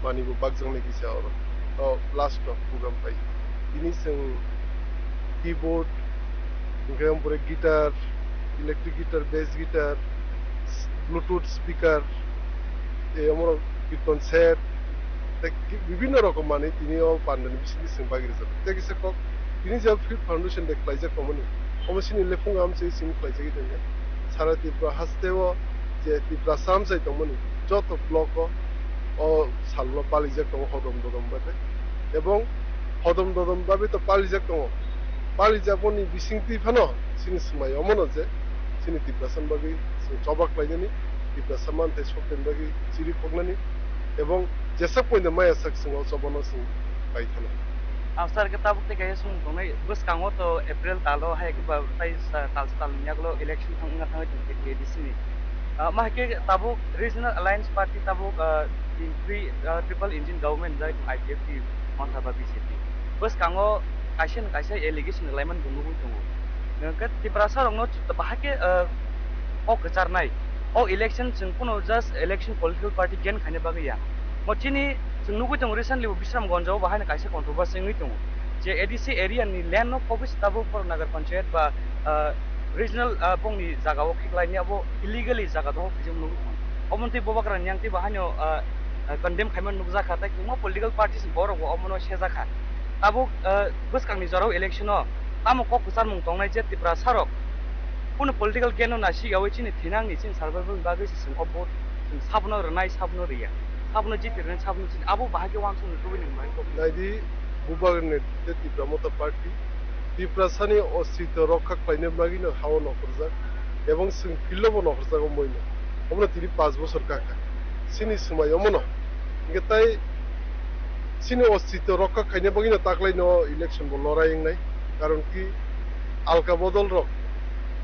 manwi bo bakjaknai kisa oro. O last o program pai. Tini chwng keyboard, hwnkhe ompore guitar, electric guitar, bass guitar, Bluetooth speaker, tei omorok kirtan set, tei ki-, bibinno rokom manwi tini o pandani bisingo chwng bagwi rwjak. Tei kisa kok, tini je Fifth Foundation Day khlaijak tongmani, omo chini Lephunga amchai chini khlaijagwi tongkha. Sara Tripura hasteo je Tiprasa amchai tongmani, joto block o, o salno palijak tongo hodom dodom bai. Ebong hodom dodom bai to palijak tongo. Palijakmani bisingtwi phano chini swmai omono je chini Tiprasani bagwi chwng choba khlainani, Tiprasa manthai sokthani bagwi chiri khoknani, ebong jesa point maya sak chwng o chobano chwng pai thana. Ang sir khe tabuk tei kaisa swngmung tongnai, bwskango to April talo hai khe ba tai sa-, tal sa talni yagulo election thang wngna thangwi tong khe A D C ni. Ah, ma hai khe tabuk Regional Alliance Party tabuk, ah, in three, ah, triple engine government jai tong I P F T Montha ba B J P. Bwskango kaisa ni kaisa allegation rwlaimani bo nugwi tongo. Hwnkhe Tiprasa rokno bahai khe, ah, kok kwcharnai. O election chwng kuno just election political party gain khaina bagwi ya. Mo chini chwng nugwi tongo recently bo Bisramganj o bahai no kaisa controversy wngwi tongo. Je A D C area ni land no kobis tabuk Borok Nagar Panchayat ba, ah, regional, ah, bongni jaga o khiklai ni abo illegally jaga tongo khe nugwi tongo. Omo twi Bubagra ni yang twi bo haino, ah, ah, condemn khaima nukjakha, tei kwbangma political parties borok bo omono sejakha. Tabuk, ah, bwskangni jorao election o tamo kok kwcharmung tongnai je Tiprasa rok kunu political gain no nasi yawi chini thinangni chini survival ni bagwi se chwng o vote chwng sabono rwnai, sabono rwya, sabono jiti rwnai, sabono chini abo bahai khe uansukni tubui nang bai kok. Naidi, Bubagra ni tei Tipra Motha Party Tiprasani ostitw rokha khlaina bagwino hao nokhorjak, ebong chwng field o bo nokhorjak omoino. Omono tini panch bosor kakha. Chini swmai omono. Hwnkhe tai chini ostitw rokha khaina bagwino taklaino election bo lorai wngnai. Karon ki alka bodol rok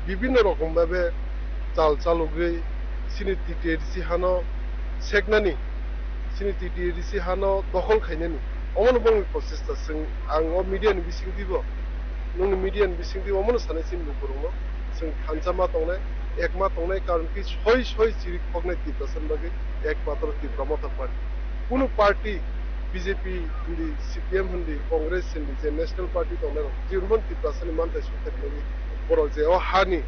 bibinno rokom bhabe chal chalogwi chini T T A D C hano seknani, chini T T A D C hano dokhol khainani. Omono bongni prochesta chwng ang o media ni bisingtwibo, nungni media ni bisingtwi omono sanai chini lukurokno chwng thansa ma tongnai, ek ma tongnai, karon ki soi soi chiri khoknai Tiprasa ni bagwi ekmatro Tipra Motha Party. Kunu party, B J P hindi, C P M hindi, Congress hindi, je national party tongnai rok, jibon Tiprasa ni manthai sokthai rwmani borok je o hani,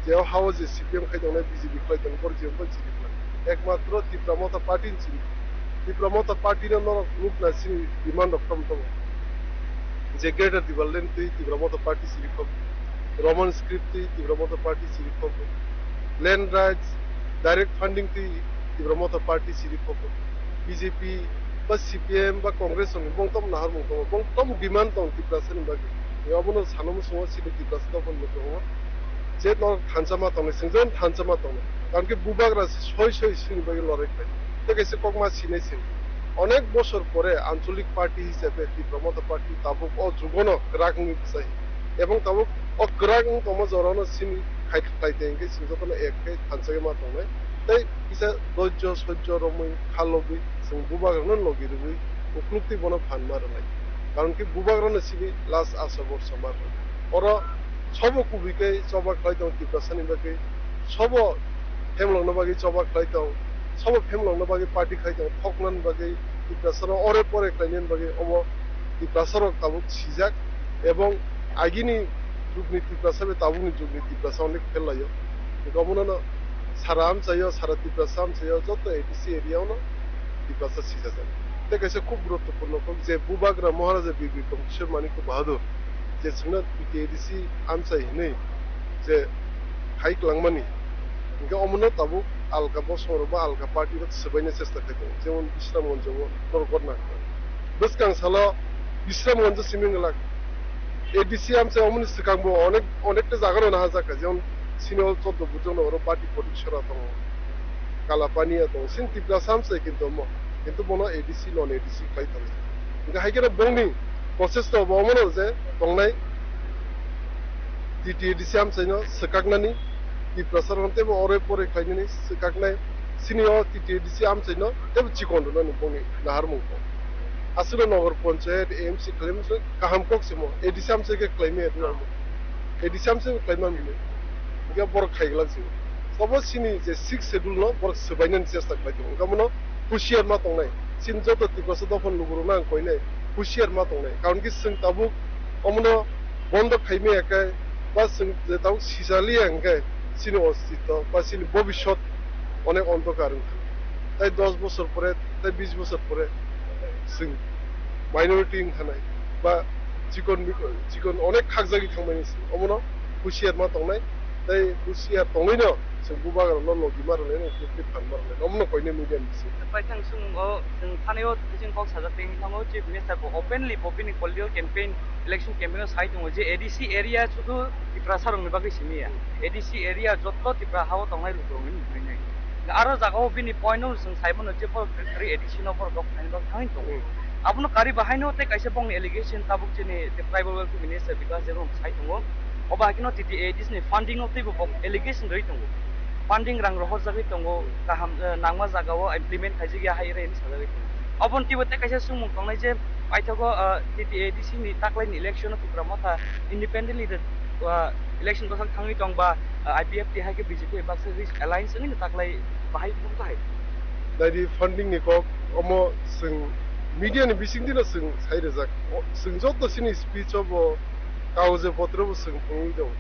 je o hao je C P M khai tongnai, B J P khlai tongnai, borok jibon chiri khlai. Ekmatro Tipra Motha Party ni chiri. Tipra Motha Party no norok nukna chini demand rok tom tom. Je Greater Tipraland twi Tipra Motha Party chiri khok, Roman script twi Tipra Motha Party chiri khok, land rights, direct funding twi Tipra Motha Party chiri khok, B J P ba C P M ba Congress rokni bongtom naharmung tongo, bongtom demand tong Tiprasa ni bagwi. Obono sano muchungo chini Tiprasa dophani muchungo je norok thansa ma tongnai, chwng jon thansa ma tongnai. Karon khe Bubagra se soi soi chini bagwi lorai khlai. Tei kaisa kokma sinai se. onek bosor pore ancholik party hisabe Tipra Motha Party tabuk o jugono kwrak wngwi bwsai. Ebong tabuk o kwrak wng tongma jorano chini khai khlai tei hwnkhe chwng jotono ek khe thansa khe ma tongnai. Tei kisa doijjo sojjo romwi kha lobwi chwng bubagrano logi rwui ukluk twi bono phan ma rwnai. Karon khe bubagrano chini last asa borsa ma rwnai. Oro sobo kubui khe choba khlai tong Tiprasani bagwi, sobo hemlokna bagwi choba khlai tong, sobo hemlokna bagwi party khlai tong, thoknani bagwi Tiprasano ore pore khlainani bagwi omo Tiprasarok tabuk sijak, ebong agini jugni Tiprasa bai tabukni jugni Tiprasa onek phel laio. Hwnkhe omono sara amchaio, sara Tiprasa amchaio, joto A D C area ono Tiprasa sijajak. Tei kaisa khub guruttopurno kok je Bubagra Maharaja Bir Bikram Kishore Manikya Bahadur je chwngno T T A D C amchai hinwi je hai kwlangmani, hwnkhe omono tabuk alka bosongrok ba alka party rok swbaina chesta khai tongo, jemon Bisramganj o norok gotna kha. Bwskang salo Bisramganj o simi wngwlak A D C amchai, omoni swkang bo onek, onekta jaga no nahajak kha, jemon sini o choddo bujok no oro party Kotik Sora tongo, Kalapania tongo, sini Tiprasa amchai kintu omo, kintu bono A D C non A D C khlai tongo. Hwnkhe hai kheno bongni process to bo omono je tongnai T T A D C amchaino swkaknani, Tiprasa rokno teibo ore pore khlainani swkaknai, sini o T T A D C amchaino teibo chikon rwnani bongni naharmung kok. Aswkno Nogor Panchayat, A M C khlaimani kaham kok se mo, A D C amchai khe khlaimaya rwnani. A D C amchai khlaimani bini. Hwnkhe borok khaiglak se. Obo sini je sixth schedule no borok swbainani chesta khlai tongo. Hwnkhe bono husiar ma tongnai. Chini joto Tiprasa dophani lukurokno ang koinai, husiar ma tongnai. Karon khe chwng tabuk omono bondo khaimaya khe, ba chwng je tabuk sijaliya hwnkhe, chini ostitto ba chini bobisot onek ondokar wngkha. Tai dos bosor pore, tai bis bosor pore chwng minority wngkha nai, ba chikon bikon, chikon onek khakjagwi thangmani chwng. Omono husiar ma tongnai. Tei husiar tongwino chwng bubagrano logi ma rwlaino, uklukti phan ma rwlaino, omono koine media ni bising. Paithang chwng o, chwng thani o chwng kok sajak tei thango, Chief Minister bo openly bo bini political campaign, election campaign o sai tongo je A D C area sudu Tiprasa rokni bagwi simi ya. A D C area jotto Tipra ha o tongnai lukurokni nuknai nai. Aro jaga o bini point no chwng sai mano je borok A D C no borok rok thani bagwi thangwi tongo. Hmm. Abono kari bahaino tei kaisa bongni allegation tabuk chini Tribal Welfare Minister Bikash Deb rok sai tongo. Obo hai kheno T T A D C ni funding o teibo bo allegation rwi tongo. Funding rang rohorjagwi tongo, kaham, eh, nangma jaga o implement khaijak ya hai rwi hinwi sajagwi tongo. Oboni teibo tei kaisa swngmung tongnai je paithago, eh, T T A D C ni taklaini election o Tipra Motha independently de, eh, election bwswk thangwi tong ba, eh, I P F T hai khe B J P bai baksa alliance wngwi no taklai bahai bumung bahai. Naidi funding ni kok omo chwng media ni bisingtwi no chwng sai rwjak. O, chwng joto chini speech o bo kagoje potro bo chwng phunugwi tongo.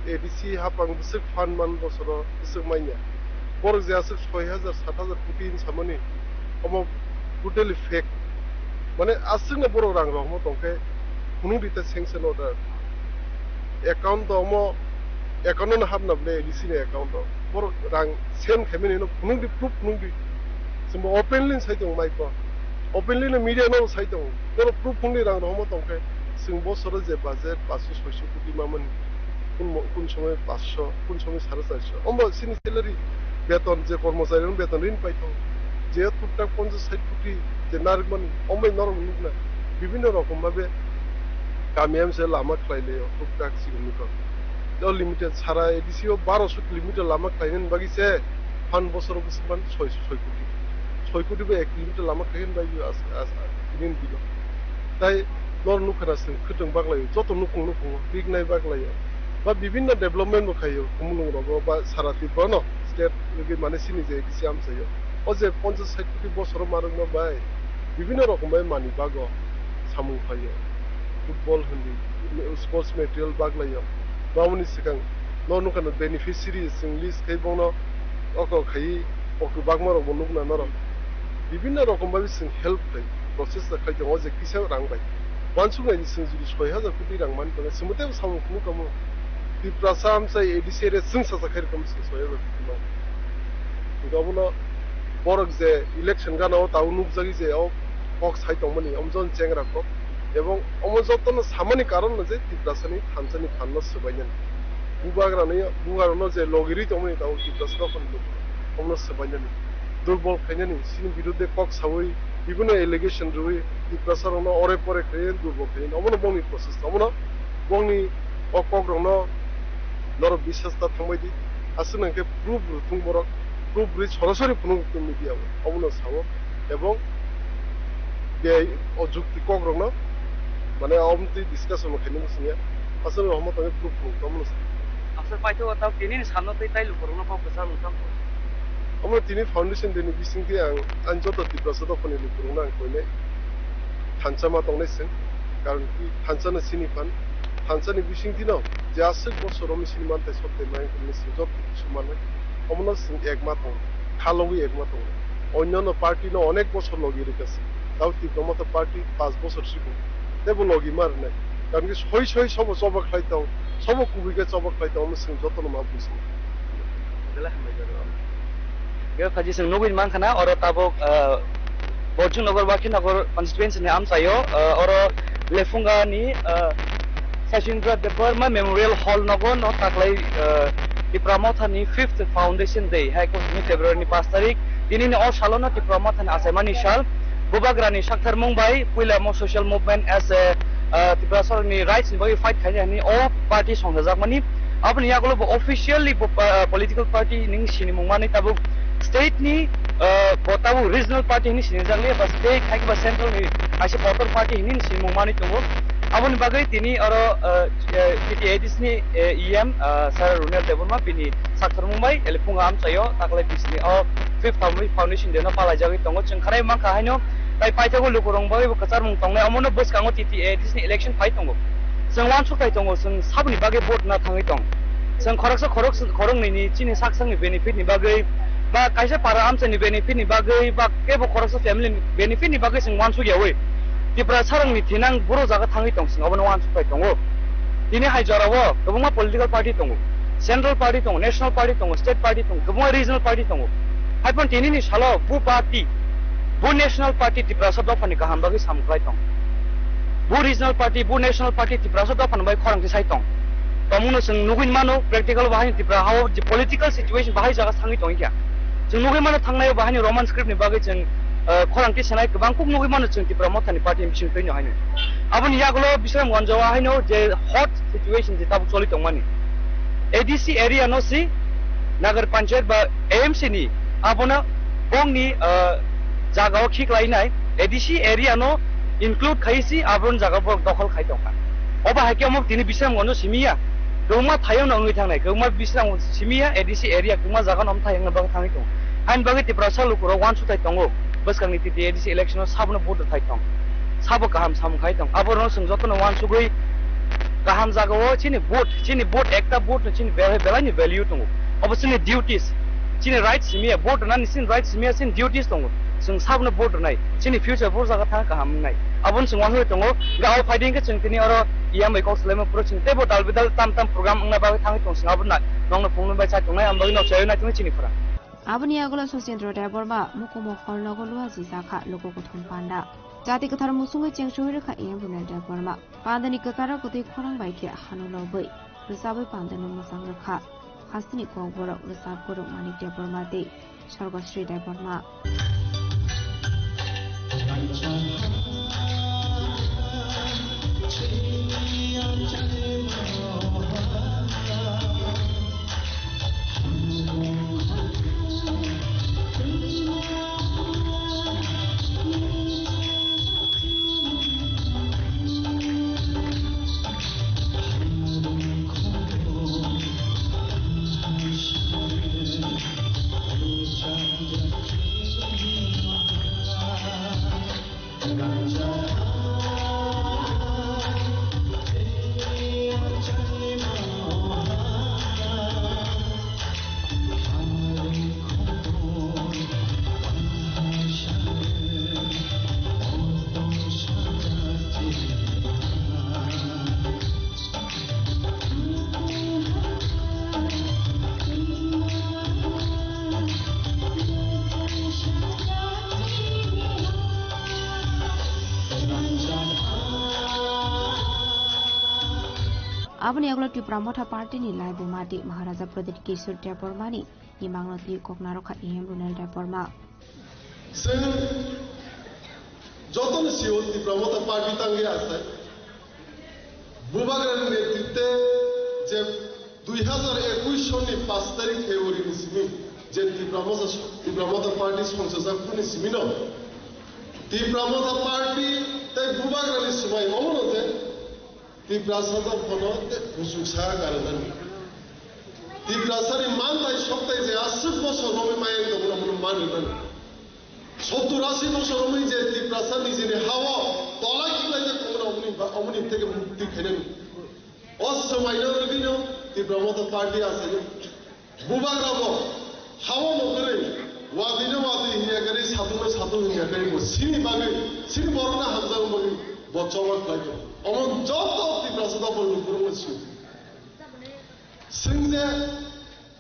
A D C hapang bwswk phan man bosoro bwswk manya. Borok je aswk soi hajar, sat hajar koti hinwi samani, omo totally fake. Mane aswkno borok rang rohorma tongkhe phunugdi ta sanction order. Account o omo, account no hapna bwle A D C ni account o. Borok rang send khaimani no phunugdi, proof phunugdi. Chwngbo openly sai tongo mike o. Openly no media no sai tongo. Borok proof phunugdi rang rohorma tongkhe. Chwng bosoro je budget paanch soi soi koti mamani. Kun mo-, kun somoi paanch soi, kun somoi sare charso. Ombo chini salary, beton je kormochari rok beton rini paithok. Je tuktak ponchash sait koti je narwkmani, ombai norok nukna. Bibinno rokom babe kami amse lama khlai laio, tuktak chikon mikon. O limited sara A D C o baro sut limited lama khlainani bagwi se phan bosoro bwswk man soi, soi koti. Soi koti bai ek kilometer lama khlai hinwi bai as, as, as, tini bilo. Tai nor nukha na chwng khwtwng baklaio, joto nukhung nukhungo biknai baklaio. Ba bibinno development bo khaio, Khumulwng rogo ba sara Tripura no state wngwi mane chini je A D C amchaio. O je ponchash sait koti bosoro ma rwkma bai bibinno rokom bai mani bago samung phaio. Football hindi, sports material baklaio. Bamoni swkang no nukha na beneficiary chwng list khai bono oko khai okto bakma rok bo nukna norok. Bibinno rokom bai chwng help khai, process ta khai tongo je kisa rang bai. Wansuk nai chwng jodi soi hajar koti rang man tongkhe chwng tei samung phunuk kamo. Tiprasa amchai A D C area chwng sacha khai rwkha chwng soi hajar koti no. Hingke obono borok je election gana o tabuk nukjagwi je o kok sai tongmani, omo joni chengra kok. Ebong omo jotono samani karon no je Tiprasani thansani phanno swbainani. Bubagrani, bubagrano je logirwi tongmani tabuk Tiprasa dophani luku, omono swbainani. durbol khainani, chini biruddhe kok sawi, bibhinno allegation rwi, Tiprasa rokno ore pore khlaiwi durbol khainani. Omono bongni process, omono bongni o kok rokno norok bisas ta thangbai di. Aswk nang khe proof rwthung borok, proof rwi sorasori phunuk media o, omono sao. Ebong biyai o jukti kok rokno, mane, omtwi discussion khainani singya. Aswk rok homo tangwi proof phunuk tamo no. Aswk paithago tamo tini ni salno tei tai lukurokno kok kwchar wngkha. Omo tini foundation day ni bisingtwi ang, ang joto Tiprasa dophani lukurokno ang koinai thansa ma tongnai chwng. Karon ki thansa no sini phan, thansa ni bisingtwi no je aswk bosor romwi sini mantai sottai mai wngkha sini joto kisa manai. Omono chwng ek ma tongo, kha logwi ek ma tongo. Onyono party no onek bosor logi rwkha se. Tamo Tipra Motha party panch bosor siko. Teibo logi ma rwnai. Karon ki soi soi sobo choba khlai tong, sobo kubui khe choba khlai tong, omo chwng jotono ma buji. Belai hambai jago. Ge phaji chwng nugwi mankha na oro tabuk, ah, Borjung Nagar Wakhi Nagar constituency ni amchaio, ah, oro Lephunga ni, ah, Sachin Debbarma Memorial Hall nogo no taklai, ah, Tipra Motha ni fifth Foundation Day, hai khe February ni pash tarik. Tini ni o salo no Tipra Motha ni achaimani sal. Bubagra ni saktharmung bai puila mo social movement as a, ah, Tiprasa ni rights ni bagwi fight khainai hwnwi o party songchajakmani. Aboni yagulo bo officially bo, ah, political party ning sinimung manwi tabuk state ni, ah, bo tabuk regional party hwnwi sinijakliya ba state hai khe ba central ni kaisa kotor party hwnwi sinimung manwi tongo. Aboni bagwi tini oro, ah, eh, T T A D C ni, eh, E M, ah, Sir Runel Debbarma bini saktharmung bai Lephunga amchaio taklai bisini o fifth Foundation Day no palaijagwi tongo. Chwng khanai mankha haino tai paithago lukurokni bagwi bo kwcharmung tongnai, omono bwskango T T A D C ni election phai tongo. Chwng uansuk thai tongo, chwng saboni bagwi vote na thangwi tong. Chwng khoroksa khorok-, khoroknwi ni chini sak sakni benefit ni bagwi ba kaisa para amchaini benefit ni bagwi ba kebo khoroksa family ni benefit ni bagwi chwng uansuk yawi Tiprasa rokni thinang buro jaga thangwi tong, chwng obono uansuk thai tongo. Tini hai jorao kwbangma political party tongo, central party tongo, national party tongo, state party tongo, kwbangma regional party tongo. Haiphano tini ni salo bo party, bo national party Tiprasa dophani kaham bagwi samung khlai tong. Bo regional party, bo national party Tiprasa dophani bai khorang tisai tong. Tongmungno chwng nugwi mano, practical bahai Tipra hao je political situation bahai jaga thangwi tongkha. Chwng nugwi mano thangnai bahai ni Roman script ni bagwi chwng, eh, khorang tisanai kwbang kuk nugwi mano chwng Tipra Mothani party ni bising twi no haino. Aboni yagulo Bisramganj o haino je hot situation je tabuk choli tongmani. A D C area no si Nagar Panchayat ba A M C ni abono bongni, ah, jaga o khiklainai A D C area no include khai si aboni jaga borok dokhol khai tongkha. Obo hai khe omo tini Bisramganj o simi ya, kwbangma thaio no wngwi thangnai, kwbangma Bisram simi ya A D C area kwbangma jaga no omthai wngna bagwi thangwi tongo. Haini bagwi Tiprasa lukurok uansuk thai tongo. Bwskangni T T A D C election o sabono vote rwthai tong, sabo kaham samung khai tong, aborokno chwng jotono uansugwi kaham jagao chini vote, chini vote ekta vote no chini belai, belaini value tongo. Obo chini duties, chini rights simi ya, vote rwnani chini rights simi ya, chini duties tongo. Chwng sabono vote rwnai, chini future bo jaga thang kaham wngnai. Abono chwng uansugwi tongo, ga o phaidi hwnkhe chwng tini oro E M bai kok salaima phuru chwng teibo dal bidal tam tam program wngna bagwi thangwi tong, chwng abono nokno phunuknwi bai chai tongnai, aboni bagwi nok chaywi naitongwi chini khorang. Aboni yagulo Sachin Debbarma mukumu hol nogo lua jijak kha luku kuthum panda. Jati kwthar musungwi cheng suwi rwkha E M Runel Debbarma. Pandani kwcharo kwtwi khorang bai khe hanu lobwi rwchabwi pandano mwchang rwkha. Hasteni kokborok rwchap borok Manik Debbarma tei Sorgosri Debbarma. Aboni yagulo Tipra Motha Party ni Laibuma tei Maharaja Pradyut Kishore Debbarma ni imangno twi kok narwkha E M Runel Debbarma. Chwng jotono sio Tipra Motha Party tangwi asai. Bubagrani netritwe je dui hazar ekush sonni panch tarik February ni simi je Tipra Motha, Tipra Motha Party songchajak phuni simino Tipra Motha Party tei Bubagrani swmai omono je Tiprasa no phono tei buchuk sa karwnani. Tiprasani manthai sokthai je aswk bosor romwi maya tongmani, omono man rwnani. Sottur asi bosor romwi je Tiprasa nijini hao tola khiklaijak tongmani, omoni ba-, omoni theke mukti khainani. O swmaino rwgwino Tipra Motha Party achaio. Bubagrabo hao no kwrwi, wadino wadwi hinya kwrwi, satung no satung hinya kwrwi, bo sini bagwi, sini borokno hamjakma bagwi bo choba khlaio. Omo joto Tiprasa dopol lukurokno sio. Chwng je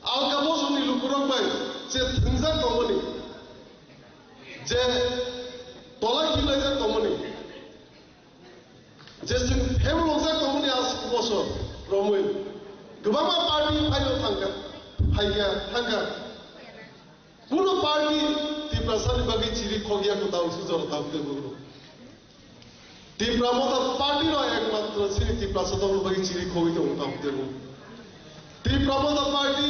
alka bosongni lukurok bai je thwngjak tongmani, je tola khiklaijak tongmani, je chwng phemlokjak tongmani aswk bosor romwi kwbangma party phaino thangkha, phaikha, thangkha. Kuno party Tiprasani bagwi chiri khokya kwtal sujaro tabuk tei bugrok. Tipra Motha Party no ekmatro chini Tiprasa dopol bagwi chiri khogwi tongo tabuk tei bugrok. Tipra Motha Party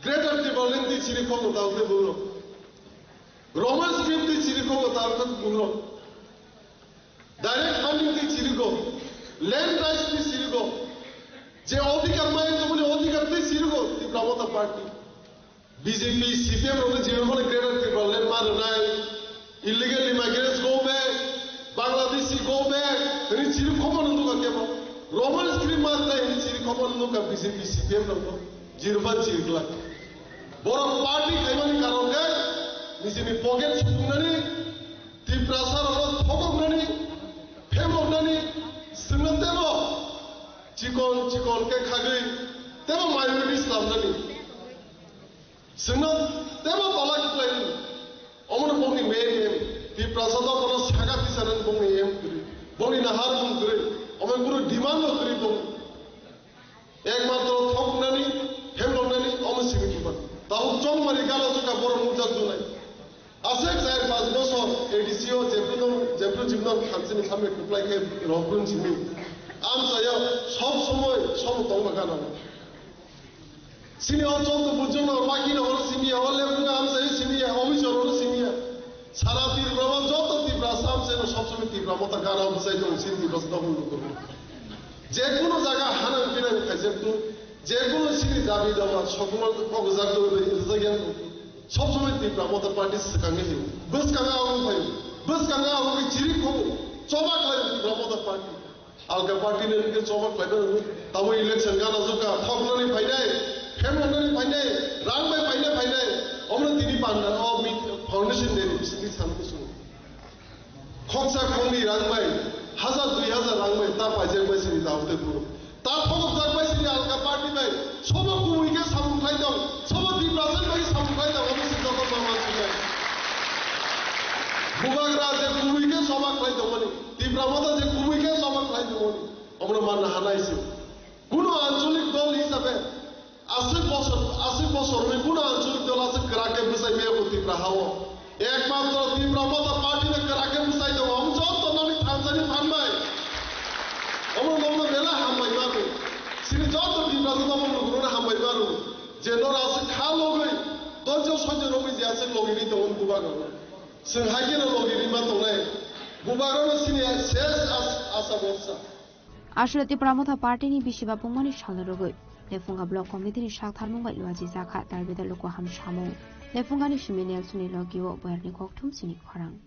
Greater Tipraland tei chiri khokno tabuk tei bugrok. Roman script tei chiri khokno tabuk tei bugrok. Direct funding tei chirigo, land rights tei chirigo, je odhikar maya tongmani odhikar tei chirigo Tipra Motha Party. B J P, C P M rokni jibon phano Greater Tipraland ma rwnai, illegal immigrants go back, Bangladeshi go back, hwnwi chiri khobor nukha kebo. Roman script ma rwnai hwnwi chiri khobor nukha B J P, C P M rokno. Jirban chiriklak. Borok party khaimani karon khe nijini pocket supungnani, Tiprasa rokno thokoknani, phemoknani, chwngno tebo chikon chikon khe khagwi tebo minority slamnani. Chwngno tebo tola khiklainani. Omono bongni main aim. Tiprasa dopolno saka tisanani bongni aim kwrwi. Bongni nahar mung kwrwi. Omo kunu demand no kwrwi bongni. Ekmatro thoknani, phemloknani omo simi kiban. Tabuk chongmani gana jwkha borok nukjak junai. Aswk char panch bosor A D C o jephru no, jephru jibno khamsini samne kwplai khe rohorkun simi. Amchaya sob somoi sobo tongma gana. Sini o chong to bujung no, maki no horo simi ya, o lebu no amchaya simi ya, omi choro no simi ya. Sara Tripura o joto Tiprasa amchai no sob somoi Tipra Motha gana bwsai tongo, sini Tiprasa dopol lukurok. Jekunu jaga hanang pinang khaijak tu, jekunu sini dabi dawa, sokuma kokjak tu, rijak yang tu. Sob somoi Tipra Motha Party swkang ni hiyo. Bwskang a wng phayo. Bwskang a wng chiri kho. Choba khlai Tipra Motha Party. Alka party ni hwnkhe choba khlai mano. Tamo election gana jwkha, thoknani phainai, phemloknani phainai, rang bai phainai phainai. Omo tini panda o meet foundation day ni bisingtwi san kusung. Khoksa khokni rang bai, hazar dui hazar rang bai, ta paijak bai sini daote buru. Ta thokjak bai sini alka party bai, sobo kubui khe samung khlai tong, sobo Tiprasa bai samung khlai tong, omo sini joto ma ma sini. Bubagra je kubui khe soba khlai tongmani, Tipra Motha je kubui khe soba khlai tongmani, omo manna hanai se. Kuno ancholik dol hisabe, Aswk bosor, aswk bosor wngwi kuno ancholik dol aswk kwrak khe bwsai maya bo Tipra hao. Ekmatro Tipra Motha Party no kwrak khe bwsai tongo. Omo joto nani thansa ni phan bai. Omo nokno belai hambai mano. Sini joto Tiprasa dopol lukurokno hambai mano. Je nora aswk kha logwi, doijo soijo romwi je aswk logini tongo bubagra. Chwng hai kheno logini ma tongnai. Bubagrano sini ses as-, asa boksa. Aswk Tipra Motha Party ni bisi ba pungmani salni rwgwi Lephunga Block Committee ni sak tharmung bai luaji jakha, Darbida Luku Ham Samung. Lephunga ni simi Nelson ni logi o Boyar ni kokthum chini khorang.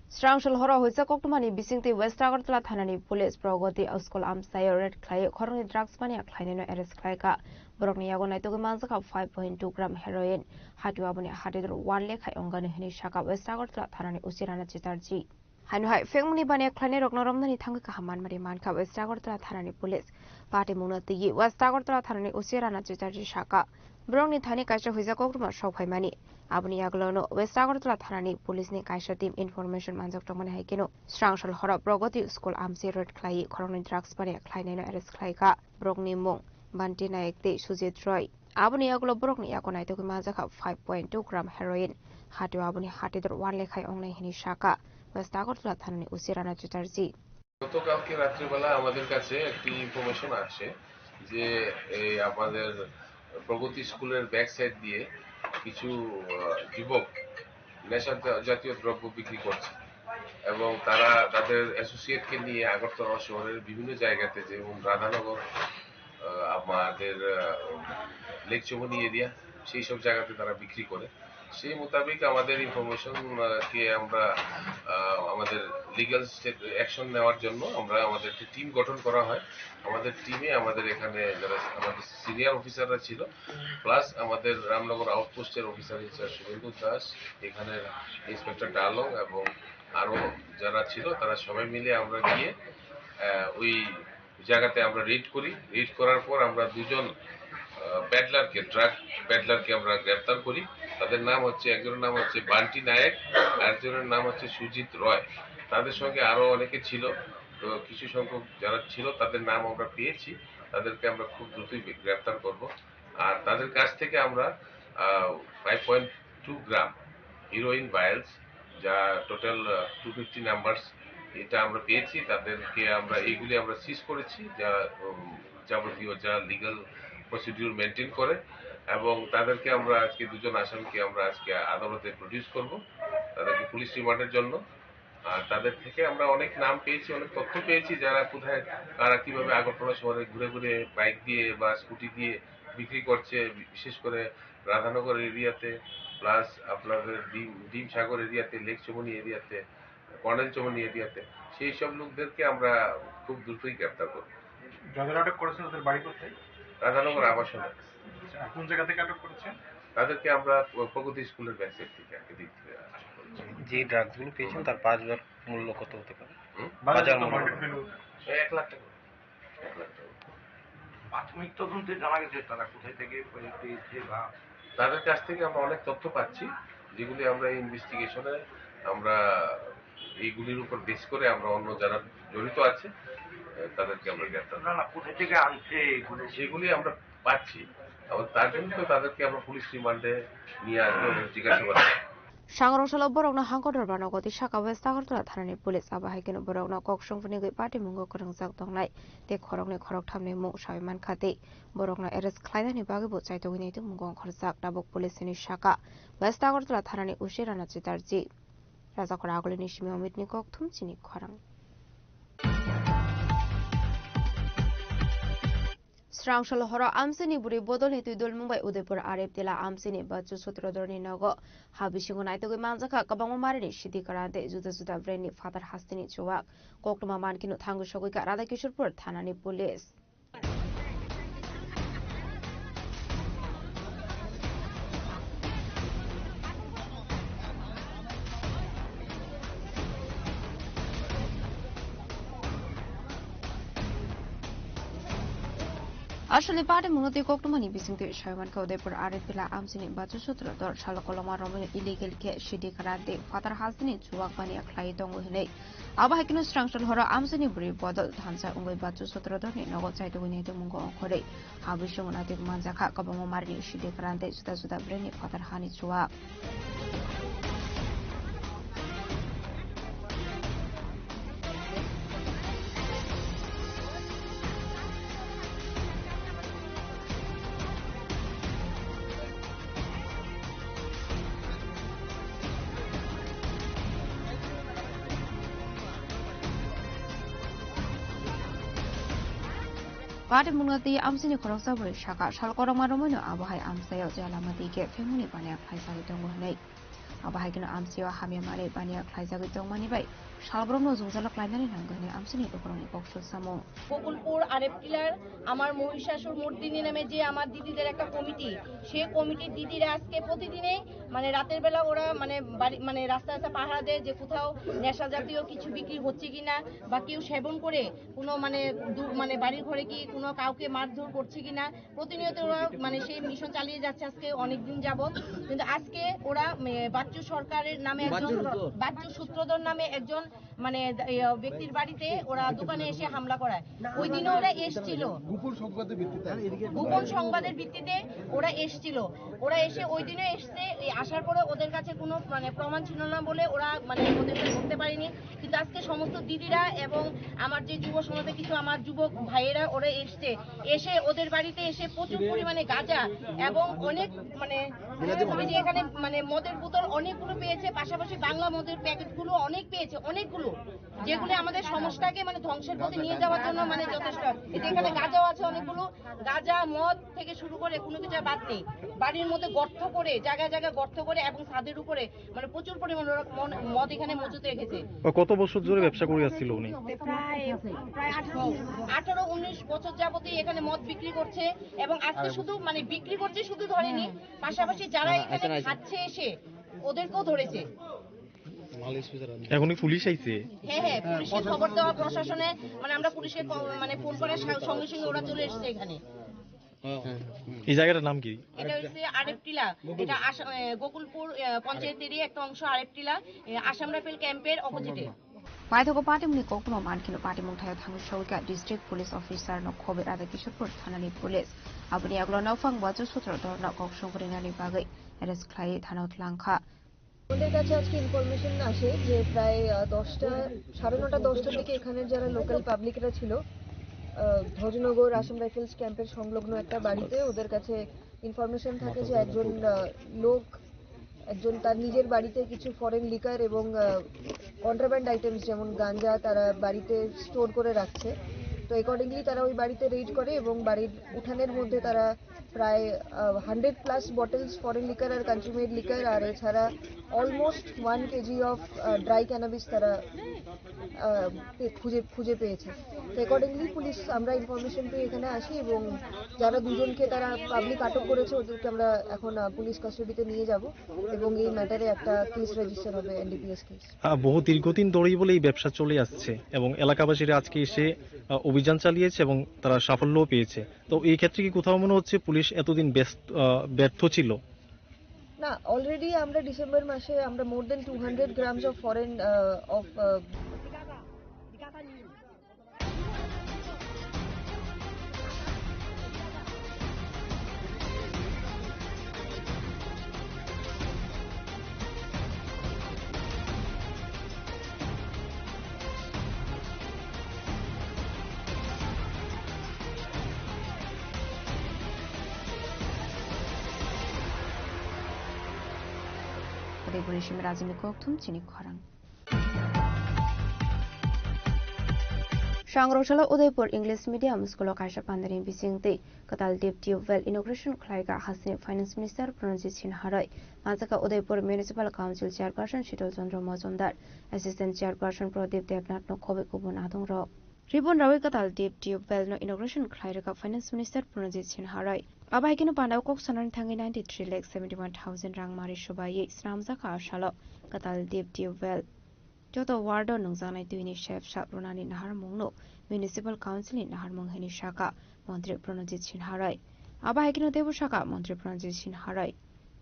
Srangsul horo huisa koktuma ni bisingtwi West Agartala thana ni police Pragati school amchai o raid khlai khorang ni drugs mania khlai nai no arrest khlai kha. Borok ni yago naitugwi manjakha five point two gram heroin. Hati o aboni hati dor one lakh hai ongani hwnwi sakha West Agartala thana ni O C Rana Chatterjee. Haino hai phengmani baniya khlainairokno romnani thangwi kaham manmari mankha West Agartala thanani police. Patimungno twiwi West Agartala thanani O C Rana Chatterjee sakha, borokni thani kaisa huijak kokrwma sok phaimani. Aboni yagulono West Agartala thanani police ni kaisa team information manjak tongmani hai kheno Srangsul horo Pragati school amchai raid khlaiwi khoroknwi drugs mania khlainaino arrest khlaikha. Borokni mung Banti Nayak tei Sujit Roy. Aboni yagulo borokni yago naitugwi manjakha five point two gram heroin. Hatio aboni hatidor uan lekhai ongnai hini sakha West Agartala thanani O C Rana Chatterjee. গতকালকে রাত্রিবেলা আমাদের কাছে একটি ইনফরমেশন আসে যে এই আমাদের প্রগতি স্কুলের ব্যাক সাইড দিয়ে কিছু আহ, যুবক নেশা জা- জাতীয় দ্রব্য বিক্রি করছে এবং তারা তাদের অ্যাসোসিয়েটকে নিয়ে আগরতলা শহরের বিভিন্ন জায়গাতে, যেমন রাধানগর, আহ, আমাদের লেক চৌমনি এরিয়া, সেই সব জায়গাতে তারা বিক্রি করে। সেই মোতাবেক আমাদের ইনফরমেশন কে আমরা আহ, আমাদের লিগ্যাল অ্যাকশন নেওয়ার জন্য আমরা আমাদের একটি টিম গঠন করা হয়। আমাদের টিমে আমাদের এখানে যারা আমাদের সিনিয়র অফিসাররা ছিল, প্লাস আমাদের রামনগর আউটপোস্টের অফিসার ইনচার্জ শুভেন্দু দাস, এখানে ইন্সপেক্টর ডালং এবং আরও যারা ছিল, তারা সবাই মিলে আমরা গিয়ে আহ, ওই জায়গাতে আমরা রেড করি। রেড করার পর আমরা দুজন প্যাডলারকে, ড্রাগ প্যাডলারকে আমরা গ্রেপ্তার করি। তাদের নাম হচ্ছে, একজনের নাম হচ্ছে বান্টি নায়েক, আরেকজনের নাম হচ্ছে সুজিত রয়। তাদের সঙ্গে আরও অনেকে ছিল। তো কিছু সংখ্যক যারা ছিল, তাদের নাম আমরা পেয়েছি। তাদেরকে আমরা খুব দ্রুতই গ্রেপ্তার করব। আর তাদের কাছ থেকে আমরা five point two gram heroin vials, যা টোটাল টু ফিফটি নাম্বারস, এটা আমরা পেয়েছি। তাদেরকে আমরা, এইগুলি আমরা সিজ করেছি, যা উম, যাবতীয় যা লিগ্যাল প্রসিডিউর মেনটেন করে। এবং তাদেরকে আমরা আজকে, দুজন আসামিকে আমরা আজকে আদালতে প্রডিউস করব, তাদেরকে পুলিশ রিমান্ডের জন্য। আর তাদের থেকে আমরা অনেক নাম পেয়েছি, অনেক তথ্য পেয়েছি, যারা কোথায়, কারা কিভাবে আগরতলা শহরে ঘুরে ঘুরে বাইক দিয়ে বা স্কুটি দিয়ে বিক্রি করছে, বিশেষ করে রাধানগর এরিয়াতে, প্লাস আপনাদের ডিম ডিম সাগর এরিয়াতে, লেক চৌমনি এরিয়াতে, কর্নেল চৌমনি এরিয়াতে। সেই সব লোকদেরকে আমরা খুব দ্রুতই গ্রেপ্তার করব। যাদের আটক করেছেন তাদের বাড়ি কোথায়? রাধানগর আবাসনে। আচ্ছা, আর কোন জায়গা থেকে আটক করেছেন? তাদেরকে আমরা প্রগতি স্কুলের ব্যাক সাইড থেকে, এদিক থেকে আটক করেছি। যে ড্রাগসগুলো পেয়েছেন, তার বাজার মূল্য কত হতে পারে? হুম? বাজার বাজার মূল্য। Market value. এক লাখ টাকা। এক লাখ টাকা। প্রাথমিক তদন্তে জানা গেছে তারা কোথায় থেকে পেয়েছে বা তাদের কাছ থেকে আমরা অনেক তথ্য পাচ্ছি, যেগুলি আমরা ইনভেস্টিগেশনে আমরা এইগুলির উপর বেস করে আমরা অন্য যারা জড়িত আছে, আহ, তাদেরকে আমরা গ্রেপ্তার না, না, কোথায় থেকে আনছে এগুলো? সেগুলি আমরা পাচ্ছি। এবং তার জন্য তো তাদেরকে আমরা পুলিশ রিমান্ডে নিয়ে আসবো এবং জিজ্ঞাসাবাদ করবো। Sangrong salo borokno hangkor dorbarno goti saka West Agartala thanani police, abo hai kheno borokno kok songphuni gwi patimungo kwrwngjak tongnai tei khoroknwi khorokthamni mung sawi mankha tei borokno arrest khlainani bagwibo chaitogwi naitukmungo ongkhorjak tabuk police ni saka West Agartala thanani O C Rana Chatterjee. Rajakora Agulini simi Omitni kokthum chini khorang. Srangso lohoro amchaini bwrwi bodolni twi dulmung bai Udaipur R F Tila amchaini Bachu Sutrodorni nogo ha bisingo naitugwi manjakha kwbangma marini sidi kwran tei juda juda brandni phatar hasteni chuwak. Koktwma mankhe no thangwi sogwikha Radha Kishorpur thanani police. Aswkni party mungno twi koktwmani bisingtwi saimankha Udaipur R F Tila amchaini Bachu Sutrodor salo koloma romwi illegal khe sidi kwran tei phatar hasteni chuwak baniya khlaiwi tongo hinwi. Abo hai kheno Srangso lohoro amchaini bwrwi bodol thansa wngwi Bachu Sutrodorni nogo chaitugwi naitukmungo ongkhorwi ha bisingo naitugwi manjakha kwbangma marini sidi kwran tei juda juda brandni phatar hani chuwak. Party mungno twi amchaini khoroksa bwrwi saka, sal korokma romwino abo hai amchaio je lama twi khe phengmani baniya khlaisagwi tongo hinwi. Abo hai kheno amchaio hamya manwi baniya khlaisagwi tongmani bai salbromno jwngjalo klainani nango hinwi amchaini lukurokni kok suk samung. Bakulpur RF tiller আমার মহিষাসুর মর্দিনী নামে যে আমার দিদিদের একটা কমিটি, সেই কমিটির দিদিরা আজকে প্রতিদিনেই মানে রাতের বেলা ওরা মানে বাড়ি মানে রাস্তায় রাস্তায় পাহারা দেয় যে কোথাও নেশা জাতীয় কিছু বিক্রি হচ্ছে কিনা বা কেউ সেবন করে কোনো মানে দু- মানে বাড়ির ঘরে কি কোনো কাউকে মারধর করছে কিনা। প্রতিনিয়ত ওরা মানে সেই মিশন চালিয়ে যাচ্ছে আজকে অনেক দিন যাবত। কিন্তু আজকে ওরা উম, বাকি রাজ্য সরকারের নামে একজন, বাচ্চু সূত্রধর। বাচ্চু সূত্রধর নামে একজন, মানে, ইয়ে, ব্যক্তির বাড়িতে ওরা দোকানে এসে হামলা করায়। ওই দিনও ওরা এসছিল। গোপন সংবাদের ভিত্তিতে। গোপন সংবাদের ভিত্তিতে ওরা এসছিল। ওরা এসে, ওই দিনও এসছে। এই আসার পরে ওদের কাছে কোনো, মানে, প্রমাণ ছিল না বলে ওরা, মানে, ওদেরকে ধরতে পারেনি। কিন্তু আজকে সমস্ত দিদিরা এবং আমার যে যুব সমাজে কিছু আমার যুবক ভাইয়েরা ওরা এসছে, এসে ওদের বাড়িতে এসে প্রচুর পরিমাণে গাঁজা এবং অনেক, মানে, ওই যে এখানে, মানে, মদের বোতল অনেকগুলো পেয়েছে, পাশাপাশি বাংলা মদের প্যাকেটগুলো অনেক পেয়েছে, অনেকগুলো, যেগুলি আমাদের সমাজটাকে, মানে, ধ্বংসের পথে নিয়ে যাওয়ার জন্য, মানে, যথেষ্ট। এই যে এখানে গাঁজাও আছে অনেকগুলো, গাঁজা, মদ থেকে শুরু করে কোনো কিছু আর বাদ নেই। বাড়ির মধ্যে গর্ত করে, জায়গায় জায়গায় গর্ত করে এবং ছাদের উপরে, মানে, প্রচুর পরিমাণ ওরা মন-, মদ এখানে মজুত রেখেছে। ও কত বছর ধরে ব্যবসা করে আসছিল উনি? প্রায়, প্রায় আঠারো বছর। আঠারো উনিশ বছর যাবতই এখানে মদ বিক্রি করছে এবং আজকে শুধু, মানে, বিক্রি করছে শুধু ধরেনি, পাশাপাশি যারা এখানে খাচ্ছে এসে ওদেরকেও ধরেছে। এখন কি পুলিশ আইছে? হ্যাঁ, হ্যাঁ, পুলিশকে খবর দেওয়া, প্রশাসনে, মানে, আমরা পুলিশকে ক-, মানে, ফোন করার সা-, সঙ্গে সঙ্গে ওরা চলে এসেছে এখানে। এই জায়গাটার নাম কি? এটা হচ্ছে আরেফ টিলা, এটা আস-, এ, গোকুলপুর, এ, পঞ্চায়েতেরই একটা অংশ আরেফ টিলা, এ, আসাম রাইফেল ক্যাম্পের অপোজিটে। Paithakgo patimni koktwma mankhe patimung thaio thangwi sogwikha district police officer no Khobir ada Kishorpur thanani police. Aboni yagulo nokphang bachu sutrodor no kok songrinani bagwi arrest khlaiwi thana o tlangkha. আমাদের কাছে আজকে ইনফরমেশন আসে যে প্রায়, আহ, দশটা, সাড়ে নটা, দশটার দিকে এখানের যারা লোকাল পাবলিকরা ছিল, আহ, ভজনগর আসাম রাইফেলস ক্যাম্পের সংলগ্ন একটা বাড়িতে ওদের কাছে ইনফরমেশন থাকে যে একজন, আহ, লোক, একজন তার নিজের বাড়িতে কিছু ফরেন লিকার এবং, আহ, কন্ট্রাব্যান্ড আইটেমস যেমন গাঞ্জা তারা বাড়িতে স্টোর করে রাখছে। তো অ্যাকর্ডিংলি তারা ওই বাড়িতে রেইড করে এবং বাড়ির উঠানের মধ্যে তারা প্রায়, ah, hundred plus bottles foreign liquor আর কান্ট্রি মেড লিকার, আর এছাড়া almost one KG of, ah, dry cannabis তারা, আহ, পে-, খুঁজে, খুঁজে পেয়েছে। তো অ্যাকর্ডিংলি পুলিশ, আমরা ইনফরমেশন পেয়ে এখানে আসি এবং যারা দুজনকে তারা পাবলিক আটক করেছে ওদেরকে আমরা এখন, আহ, পুলিশ কাস্টাডিতে নিয়ে যাব এবং এই ম্যাটারে একটা কেস রেজিস্টার হবে, এনডিপিএস কেস। আহ, বহু দীর্ঘদিন ধরেই বলে এই ব্যবসা চলে আসছে এবং এলাকাবাসীরা আজকে এসে, আহ, অভিযান চালিয়েছে এবং তারা সাফল্যও পেয়েছে। তো এই ক্ষেত্রে কি কোথাও মনে হচ্ছে পুলিশ এতদিন ব্যস্ত, আহ, ব্যর্থ ছিল? না, অলরেডি আমরা ডিসেম্বর মাসে আমরা more than two hundred grams of foreign, ah, of, ah, Udaipur ni simi rajini kokthum chini khorang. Sangrok salo Udaipur English Medium School o kaisa pandani bisingtwi kwtal deep tubewell inauguration khlaikha hasini Finance Minister Pranojit Sinha roi. Manjaka Udaipur Municipal Council Chairperson Shital Chandra Majumdar, Assistant Chairperson Pradip Debnath no khobwi kubun adongrok. Ribbon rawi kwtal deep tubewell no inauguration khlai rwkha Finance Minister Pranojit Sinha roi. Abo hai kheno pandao kok sanani thangwi ninety three lakh seventy one thousand rang mari swbaiwi swnamjakha a salo kwtal deep tubewell. Joto ward o nungjaknai twini sep sap rwnani naharmungno Municipal Council ni naharmung hwnwi sakha Montri Pranojit Sinha roi. Abo hai kheno teibo sakha Montri Pranojit Sinha roi.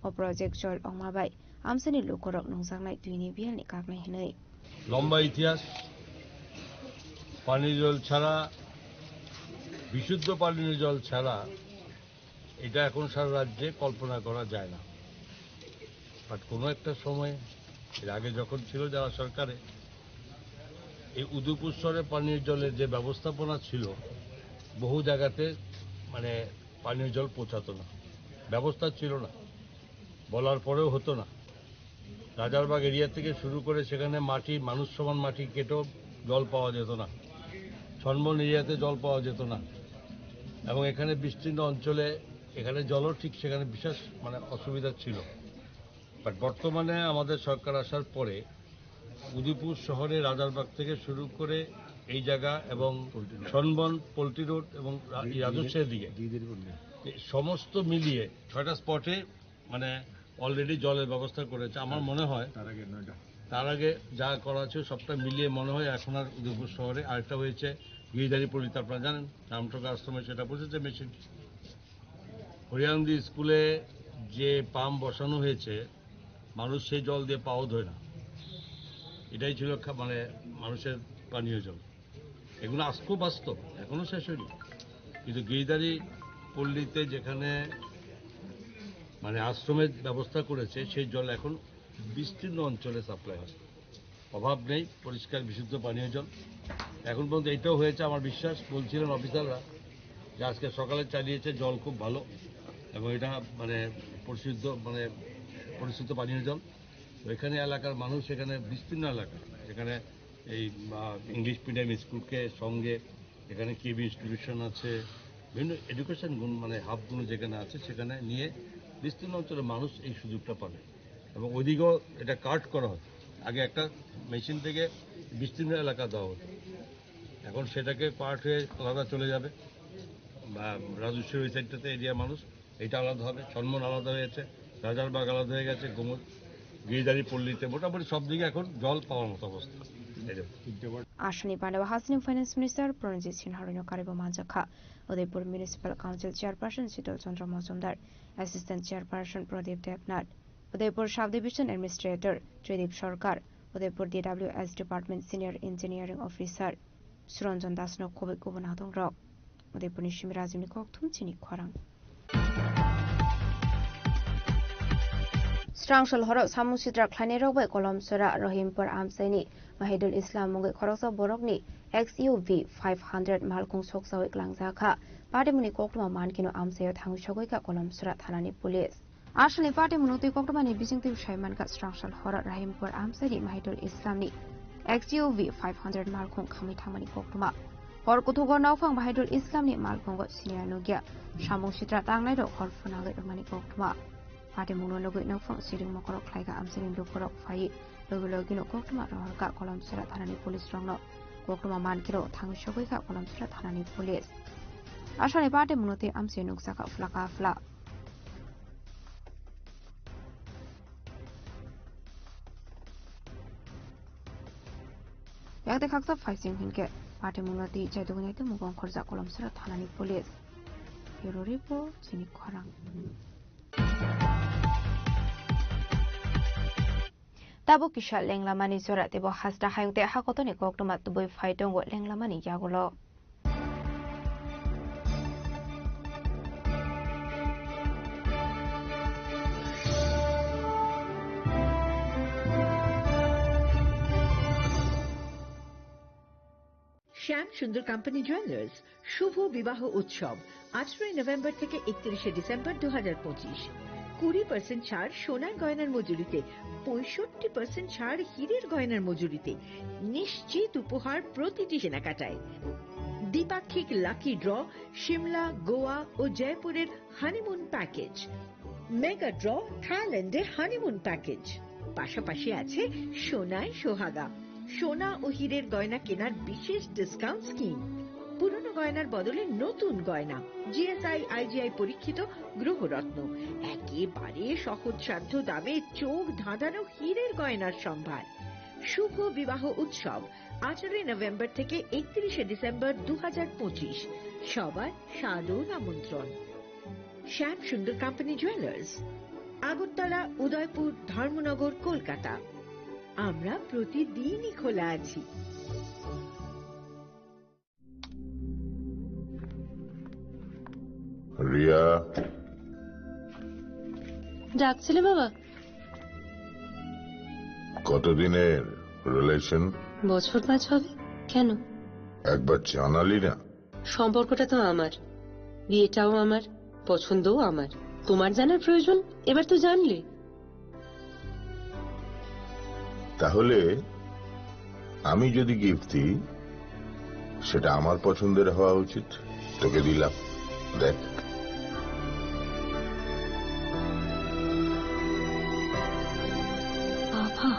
O project jol ongma bai amchaini lukurok nungjaknai twini biyalni kaknai hwnwi. লম্বা ইতিহাস। পানীয় জল ছাড়া, বিশুদ্ধ পানীয় জল ছাড়া এটা এখন সারা রাজ্যে কল্পনা করা যায় না। বাট কোনো একটা সময়, এর আগে যখন ছিল যারা সরকারে, এই উদয়পুর শহরে পানীয় জলের যে ব্যবস্থাপনা ছিল, বহু জায়গাতে মানে পানীয় জল পৌঁছাতো না, ব্যবস্থা ছিল না, বলার পরেও হতো না। রাজারবাগ এরিয়া থেকে শুরু করে সেখানে মাটি, মানুষ সমান মাটি কেটেও জল পাওয়া যেত না, সনবন এরিয়াতে জল পাওয়া যেত না, এবং এখানে বিস্তীর্ণ অঞ্চলে এখানে জলও ঠিক সেখানে বিশেষ মানে অসুবিধা ছিল। বাট বর্তমানে আমাদের সরকার আসার পরে উদয়পুর শহরে রাজারবাগ থেকে শুরু করে এই জায়গা এবং সনবন, পোল্ট্রি রোড এবং রা-, এই রাজস্বের দিকে এই সমস্ত মিলিয়ে ছয়টা স্পটে মানে অলরেডি জলের ব্যবস্থা করেছে। আমার মনে হয় তার আগে যা করা আছে সবটা মিলিয়ে মনে হয় এখন আর উদয়পুর শহরে আরেকটা হয়েছে গিরিধারী পল্লীতে, আপনারা জানেন রামটোকা আশ্রমে সেটা বসেছে মেশিন। হরিয়ান্দি স্কুলে যে পাম্প বসানো হয়েছে মানুষ সেই জল দিয়ে পাও ধোয় না। এটাই ছিল খা-, মানে, মানুষের পানীয় জল। এগুলো আজ খুব বাস্তব, এখনো শেষ হয়নি। কিন্তু গিরিধারী পল্লীতে যেখানে, মানে, আশ্রমের ব্যবস্থা করেছে, সেই জল এখন বিস্তীর্ণ অঞ্চলে সাপ্লাই হয়। অভাব নেই পরিষ্কার বিশুদ্ধ পানীয় জল। এখন পর্যন্ত এটাও হয়েছে, আমার বিশ্বাস, বলছিলেন অফিসাররা যে আজকে সকালে চালিয়েছে, জল খুব ভালো এবং এটা, মানে, পরিশুদ্ধ, মানে, পরিশুদ্ধ পানীয় জল। তো এখানে এলাকার মানুষ, এখানে বিস্তীর্ণ এলাকা, যেখানে এই, আহ, ইংলিশ মিডিয়াম স্কুলকে সঙ্গে এখানে কেবি ইনস্টিটিউশন আছে, বিভিন্ন এডুকেশন গুণ, মানে, হাবগুলো যেখানে আছে, সেখানে নিয়ে বিস্তীর্ণ অঞ্চলের মানুষ এই সুযোগটা পাবে। এবং ওইদিকেও এটা কাট করা হয়। আগে একটা মেশিন থেকে বিস্তীর্ণ এলাকা দেওয়া হতো, এখন সেটাকে পার্ট হয়ে আলাদা চলে যাবে। বা রাজস্বী ওই সাইডটাতে এরিয়া মানুষ, এটা আলাদা হবে, চন্দন আলাদা হয়েছে, রাজারবাগ আলাদা হয়ে গেছে, গোমর, গিরিধারী পল্লীতে মোটামুটি সব দিকে এখন জল পাওয়ার মতো অবস্থা। এই যে Ashani Pandava, Hasni Finance Minister Pranajit Sinha rino karibo manjakha. Udaipur Municipal Council Chairperson Shital Chandra Majumdar, Assistant Chairperson Pradip Debnath, Udaipur Sub-Division Administrator Tridip Sarkar, Udaipur D W S Department Senior Engineering Officer Suranjan Dasno khobwi kubun adongrok. Udaipurni simi Rajibni kokthum chini khorang. Srangsalhoro samung sitra khlainairok bai Kolomsora Rohimpur amchaini Mahidul Islam mungwi khoroksa borokni X U V five hundred malkhung soksawi klangjak kha. Patimungni koktwma mankhe no amchaio thangwi sogwi kha Kolomsora thanani police. Aswkni party munotwi koktwmani bisingtwi sai mankha Srangsalhoro Rahimpur amchaini Mahidul Islamni X U V five hundred malkhung khamwi thangmani koktwma. Hor kuthugo nokphang Mahidul Islamni malkhungo siniya nukya. Samung sitra tangnairok hor phunangwi rwmani koktwma. Party mungno nugwi nokphang siring mokorok khlaikha amchaini lukurok phaiwi logi logino koktwma rohorkha Kolomsora thanani police rokno. Koktwma mankheno thangwi sogwikha Kolomsora thanani police. Aswkni party munotwi amchai nukjakha phlaka phla. Yakte khaksa phaising hinkhe patimungno twi chaidogo naitwi mukong khorjak Kolomsora thanani police. Bureau report, chini khorang. Tabuk kisa lenglamani jora teibo hasta hayung tei hakotoni koktwma tubui phai tongo lenglamani yagulo. শ্যাম Sundar company jewellers শুভ বিবাহ উৎসব আঠারোই নভেম্বর থেকে একত্রিশে ডিসেম্বর দু হাজার পঁচিশ। কুড়ি পার্সেন্ট ছাড় সোনার গয়নার মজুরিতে, পঁয়ষট্টি পার্সেন্ট ছাড় হীরের গয়নার মজুরিতে। নিশ্চিত উপহার প্রতিটি কেনাকাটায়। দ্বিপাক্ষিক লাকি ড্র সিমলা, গোয়া ও জয়পুরের হানিমুন প্যাকেজ। মেগা ড্র থাইল্যান্ডে হানিমুন প্যাকেজ। পাশাপাশি আছে সোনায় সোহাগা, সোনা ও হীরের গয়না কেনার বিশেষ ডিসকাউন্ট স্কিম। পুরনো গয়নার বদলে নতুন গয়না, জিএসআই, আইজিআই পরীক্ষিত গ্রহরত্ন, একেবারে সহজসাধ্য দামে চোখ ধাঁধানো হীরের গয়নার সম্ভার। শুভ বিবাহ উৎসব আঠারোই নভেম্বর থেকে একত্রিশে ডিসেম্বর দু হাজার পঁচিশ। সবার সাদর আমন্ত্রণ। শ্যাম সুন্দর কোম্পানি জুয়েলার্স, আগরতলা, উদয়পুর, ধর্মনগর, কলকাতা। আমরা প্রতিদিনই খোলা আছি। রিয়া। ডাকছিলে বাবা? কতদিনের রিলেশন? বছর পাঁচ হবে। কেন? একবার জানালি না। সম্পর্কটা তো আমার, বিয়েটাও আমার, পছন্দও আমার। তোমার জানার প্রয়োজন, এবার তো জানলে। তাহলে আমি যদি গিফট দিই, সেটা আমার পছন্দের হওয়া উচিত। তোকে দিলাম, দেখ। বাবা।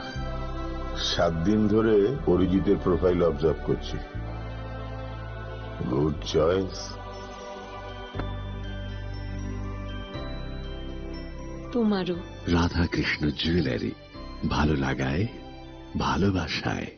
সাত দিন ধরে অরিজিতের প্রোফাইল অবজার্ভ করছি। Good choice. তোমারও। রাধাকৃষ্ণ জুয়েলারি, ভালো লাগায়, ভালোবাসায়।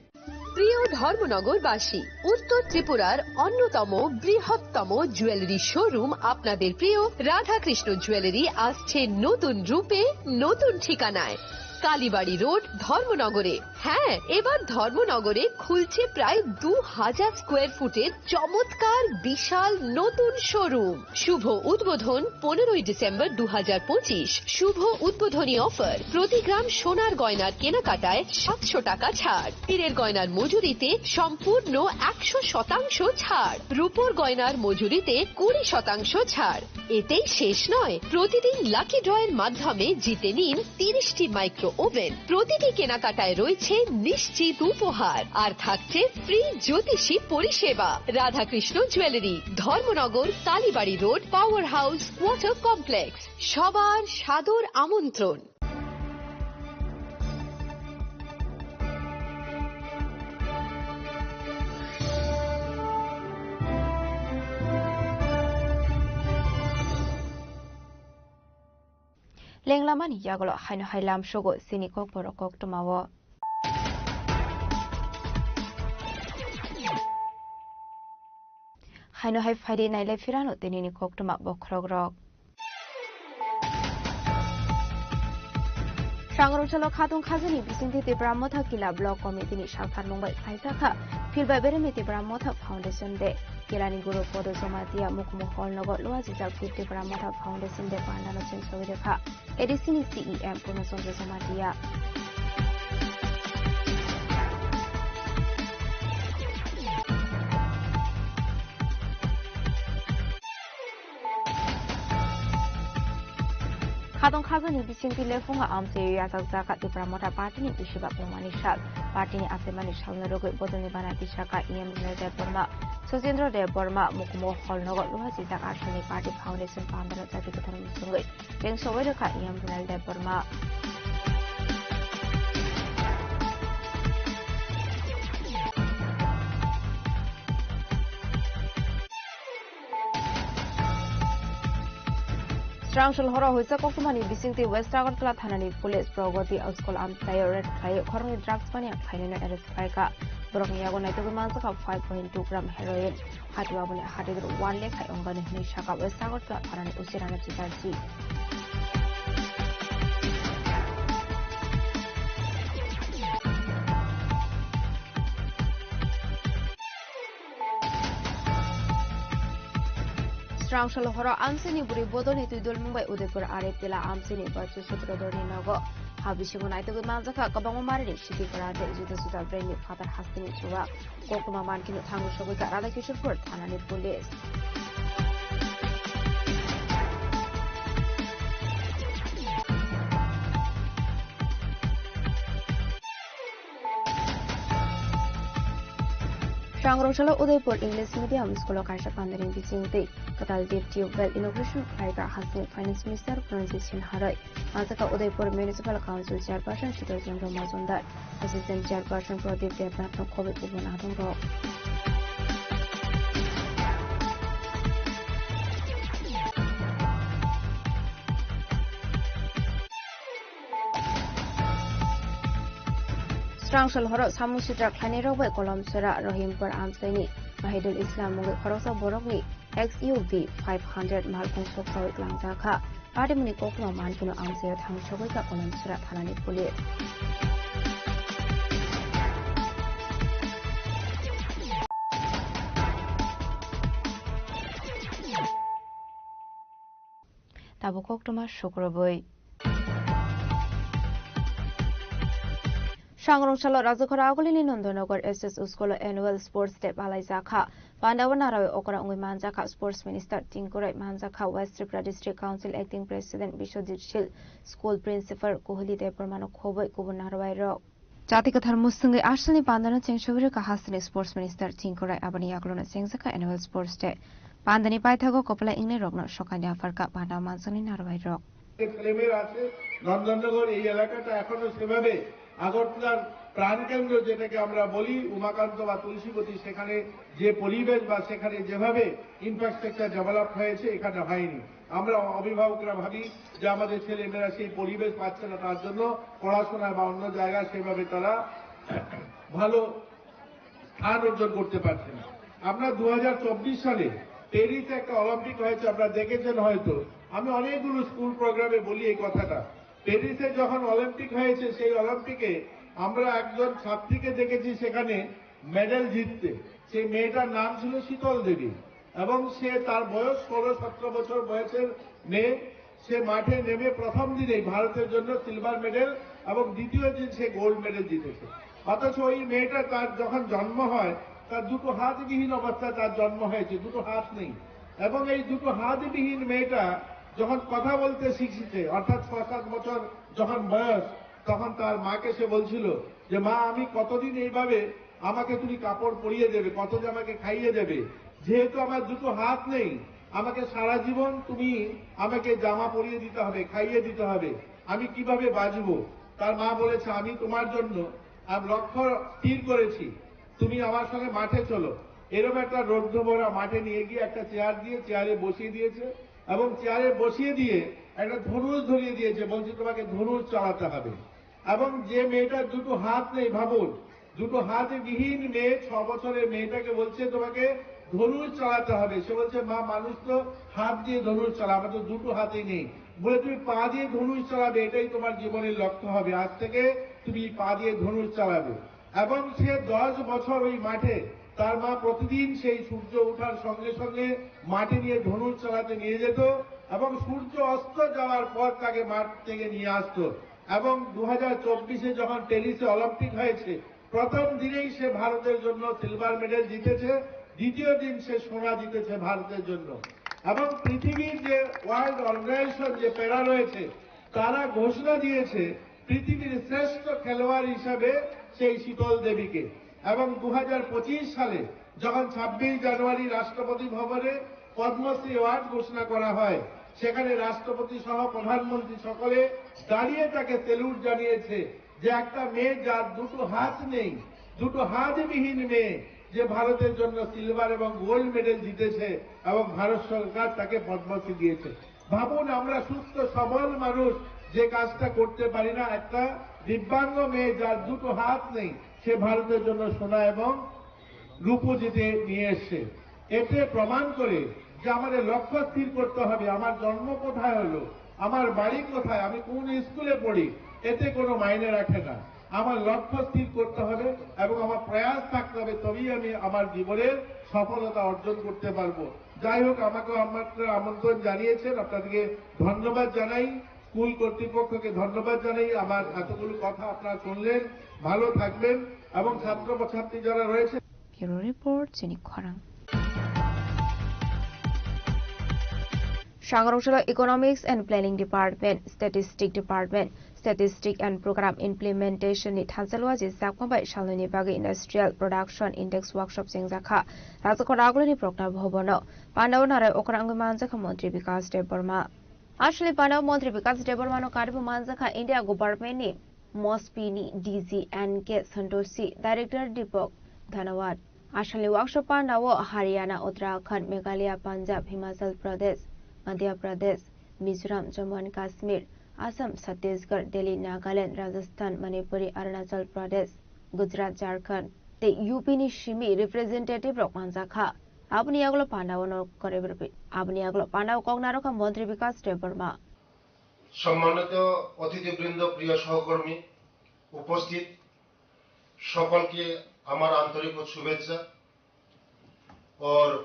প্রিয় ধর্মনগরবাসী, উত্তর ত্রিপুরার অন্যতম বৃহত্তম জুয়েলারি শোরুম আপনাদের প্রিয় রাধাকৃষ্ণ জুয়েলারি আসছে নতুন রূপে, নতুন ঠিকানায়। কালীবাড়ি রোড, ধর্মনগরে। হ্যাঁ, এবার ধর্মনগরে খুলছে প্রায় দু হাজার স্কোয়ার ফুটের চমৎকার বিশাল নতুন শোরুম। শুভ উদ্বোধন পনেরোই ডিসেম্বর দু হাজার পঁচিশ। শুভ উদ্বোধনী অফার, প্রতি গ্রাম সোনার গয়নার কেনাকাটায় সাতশো টাকা ছাড়, হীরের গয়নার মজুরিতে সম্পূর্ণ একশো শতাংশ ছাড়, রূপোর গয়নার মজুরিতে কুড়ি শতাংশ ছাড়। এতেই শেষ নয়, প্রতিদিন লাকি ড্রয়ের মাধ্যমে জিতে নিন তিরিশটি মাইক্রো ওভেন। প্রতিটি কেনাকাটায় রয়েছে নিশ্চিত উপহার, আর থাকছে ফ্রি জ্যোতিষী পরিষেবা। Radhakrishna jewellery, Dharmanagar, Kalibari road, power house, water complex. সবার সাদর আমন্ত্রণ। Lenglamani yagulo haino hai lamsogo chini kokborok koktwmao. Haino hai phaidi nailai phirano tinini koktwma bokhorokrok. Sangrongchalo khatung khajani bisingtwi Tipra Motha Kila Block Committee ni salpharmung bai khlaijak kha. Philbai beremni Tipra Motha Foundation Day. Kilani guru Podo Jamatia Mukumu Hall nogo luajijak Tipra Motha Foundation Day pandano cheng sogwi rwkha. A D C ni C E M Purno Chandra Jamatia. Khatong khajani bisingtwi lephungo amchai yachakjak kha Tipra Motha Party ni bisiba pungmani sal. Party ni achaimani salno rwgwi bodolni bana tisa kha E M Debbarma, Sojendra Debbarma, Mukumu Hall nogo luajijak arsani Party Foundation pandano jati kwthar muchungwi. Cheng sogwi rwkha E M Runal Debbarma. Srangsul horo huisa koktwmani bisingtwi West Agartala thanani police Pragati School amchaio raid khlaiwi khoroknwi drugs mania khlainaino arrest khlaikha. Borokni yago naitugwi manjakha five point two gram heroin. Hati babuni hati dru one lakh hai ongani hwnwi saka West Agartala thanani O C Rana Chitarji. Srangsul horo amchaini bwrwi bodolni twi dulmung bai Udaipur R F Tila amchaini Bachu Sutrodorni nogo ha bisingo naitugwi manjakha kwbangma marini siti kwran tei juda juda brandni phatar hasteni chuwak. Koktwma mankhe no thango sogwi kha Radhakishorpur thanani police. Sangrongchalo Udaipur English Medium School o kaisa pandani bisingtwi kwtal deep tubewell inauguration khlaikha hasteni Finance Minister Pranjit Sinha roi. Manjakha Udaipur Municipal Council Chairperson Shital Chandra Majumdar, Assistant Chairperson Pradip Debnath no khobwi kubun adongrok. Srangsul horo samung sitra khlainairok bai Kolomsora Rohimpur amchaini Mahidul Islam mungwi khoroksa borokni X U V five hundred malkhung soksawi tlangjak kha. Patimuni koktwma mankheno amchaio thang sogwi kha Kolomsora thanani police. Tabuk koktwma sukrubwi. Sangrongchalo Rajakhora Agulini Nandanagar S S School o Annual Sports Day palaijak kha. Pandao narwi okra wngwi manjak kha Sports Minister Tinku Roy, manjak kha West Tripura District Council Acting President Biswajit Sil, School Principal Kohli Debbarmano khobwi kubun narwai rok. Jati kwthar mwswngwi asalni pandano cheng sogwi rwkha hasteni Sports Minister Tinku Roy, aboni yagulono chengjak kha Annual Sports Day. Pandani paithago kwplai wngnai rokno sokaini apharkha panda manjaknai narwai rok. ছেলেমেয়েরা আছে, নন্দননগর এই এলাকাটা এখনো সেভাবে আগরতলার প্রাণকেন্দ্র যেটাকে আমরা বলি উমাকান্ত বা তুলসীবতী, সেখানে যে পরিবেশ বা সেখানে যেভাবে ইনফ্রাস্ট্রাকচার ডেভেলপ হয়েছে এখানে হয়নি। আমরা অভিভাবকরা ভাবি যে আমাদের ছেলেমেয়েরা সেই পরিবেশ পাচ্ছে না, তার জন্য পড়াশোনা বা অন্য জায়গায় সেভাবে তারা ভালো স্থান অর্জন করতে পারছে না। আমরা দু হাজার চব্বিশ সালে প্যারিসে একটা অলিম্পিক হয়েছে, আপনারা দেখেছেন হয়তো। আমি অনেকগুলো স্কুল প্রোগ্রামে বলি এই কথাটা, প্যারিসে যখন অলিম্পিক হয়েছে, সেই অলিম্পিকে আমরা একজন ছাত্রীকে দেখেছি সেখানে মেডেল জিততে। সেই মেয়েটার নাম ছিল শীতল দেবী, এবং সে, তার বয়স ষোলো সতেরো বছর বয়সের মেয়ে। সে মাঠে নেমে প্রথম দিনেই ভারতের জন্য সিলভার মেডেল এবং দ্বিতীয় দিন সে গোল্ড মেডেল জিতেছে। অথচ ওই মেয়েটা, তার যখন জন্ম হয়, তার দুটো হাতবিহীন অবস্থায় তার জন্ম হয়েছে, দুটো হাত নেই। এবং এই দুটো হাতবিহীন মেয়েটা যখন কথা বলতে শিখেছে, অর্থাৎ ছ সাত বছর যখন বয়স, তখন তার মাকে সে বলছিল যে, "মা, আমি কতদিন এইভাবে, আমাকে তুমি কাপড় পরিয়ে দেবে, কতদিন আমাকে খাইয়ে দেবে? যেহেতু আমার দুটো হাত নেই, আমাকে সারা জীবন তুমি আমাকে জামা পরিয়ে দিতে হবে, খাইয়ে দিতে হবে, আমি কিভাবে বাঁচবো?" তার মা বলেছে, "আমি তোমার জন্য আর লক্ষ্য স্থির করেছি, তুমি আমার সঙ্গে মাঠে চলো।" এরকম একটা রৌদ্র ভরা মাঠে নিয়ে গিয়ে একটা চেয়ার দিয়ে চেয়ারে বসিয়ে দিয়েছে, এবং চেয়ারে বসিয়ে দিয়ে একটা ধনুষ ধরিয়ে দিয়েছে, বলছে, "তোমাকে ধনুষ চালাতে হবে।" এবং যে মেয়েটার দুটো হাত নেই, ভাবুন, দুটো হাত বিহীন মেয়ে, ছ বছরের মেয়েটাকে বলছে, "তোমাকে ধনুষ চালাতে হবে।" সে বলছে, "মা, মানুষ তো হাত দিয়ে ধনুষ চালায়, আমার তো দুটো হাতই নেই।" বলে, "তুমি পা দিয়ে ধনুষ চালাবে, এটাই তোমার জীবনের লক্ষ্য হবে, আজ থেকে তুমি পা দিয়ে ধনুষ চালাবে।" এবং সে দশ বছর ওই মাঠে, তার মা প্রতিদিন সেই সূর্য ওঠার সঙ্গে সঙ্গে মাঠে নিয়ে ধনুষ চালাতে নিয়ে যেত, এবং সূর্য অস্ত যাওয়ার পর তাকে মাঠ থেকে নিয়ে আসতো। এবং দু হাজার চব্বিশে যখন প্যারিসে অলিম্পিক হয়েছে, প্রথম দিনেই সে ভারতের জন্য সিলভার মেডেল জিতেছে, দ্বিতীয় দিন সে সোনা জিতেছে ভারতের জন্য। এবং পৃথিবীর যে ওয়ার্ল্ড অর্গানাইজেশন, যে প্যারা রয়েছে, তারা ঘোষণা দিয়েছে পৃথিবীর শ্রেষ্ঠ খেলোয়াড় হিসাবে সেই শীতল দেবীকে। এবং দু হাজার পঁচিশ সালে যখন ছাব্বিশ জানুয়ারি রাষ্ট্রপতি ভবনে পদ্মশ্রী অ্যাওয়ার্ড ঘোষণা করা হয়, সেখানে রাষ্ট্রপতি সহ প্রধানমন্ত্রী সকলে দাঁড়িয়ে তাকে স্যালুট জানিয়েছে, যে একটা মেয়ে যার দুটো হাত নেই, দুটো হাতবিহীন মেয়ে, যে ভারতের জন্য সিলভার এবং গোল্ড মেডেল জিতেছে এবং ভারত সরকার তাকে পদ্মশ্রী দিয়েছে। ভাবুন, আমরা সুস্থ সবল মানুষ যে কাজটা করতে পারি না, একটা দিব্যাঙ্গ মেয়ে যার দুটো হাত নেই, সে ভারতের জন্য সোনা এবং রূপো জিতে নিয়ে এসছে। এতে প্রমাণ করে যে আমাদের লক্ষ্য স্থির করতে হবে, আমার জন্ম কোথায় হলো, আমার বাড়ি কোথায়, আমি কোন স্কুলে পড়ি, এতে কোনো মাইনে রাখে না। আমার লক্ষ্য স্থির করতে হবে এবং আমার প্রয়াস থাকতে হবে, তবেই আমি আমার জীবনের সফলতা অর্জন করতে পারবো। যাই হোক, আমাকে আপনারা আমন্ত্রণ জানিয়েছেন, আপনাদেরকে ধন্যবাদ জানাই, স্কুল কর্তৃপক্ষকে ধন্যবাদ জানাই। আমার এতগুলো কথা আপনারা শুনলেন, ভালো থাকবেন এবং ছাত্র ছাত্রী যারা রয়েছে ব্যুরো রিপোর্ট, চিনি খরাং। Sangrongchalo Economics and Planning Department, Statistic Department, Statistic and Program Implementation ni thansa luaji sakma bai salnwini bagwi Industrial Production Index Workshop chengjakha. Rajakhor agulini Prokta Bhobono pandao narai okra wngwi manjakha Montri Bikash Debbarma. Aswkni pandao Montri Bikash Debbarmano karibo manjakha India Government ni MoSPI ni D G N K Santoshi, Director Deepak Dhanawat. Aswkni workshop pandao Haryana, Uttarakhand, Meghalaya, Punjab, Himachal Pradesh, Madhya Pradesh, Mizoram, Jammu and Kashmir, Assam, Chhattisgarh, Delhi, Nagaland, Rajasthan, Manipuri, Arunachal Pradesh, Gujarat, Jharkhand tei U P ni simi representative rok manjakha. Aboni yagulo pandao no koroi berbi. Aboni yagulo pandao kok narokha Montri Bikash Debbarma. সম্মানিত অতিথিবৃন্দ, প্রিয় সহকর্মী, উপস্থিত সকলকে আমার আন্তরিক শুভেচ্ছা। ওর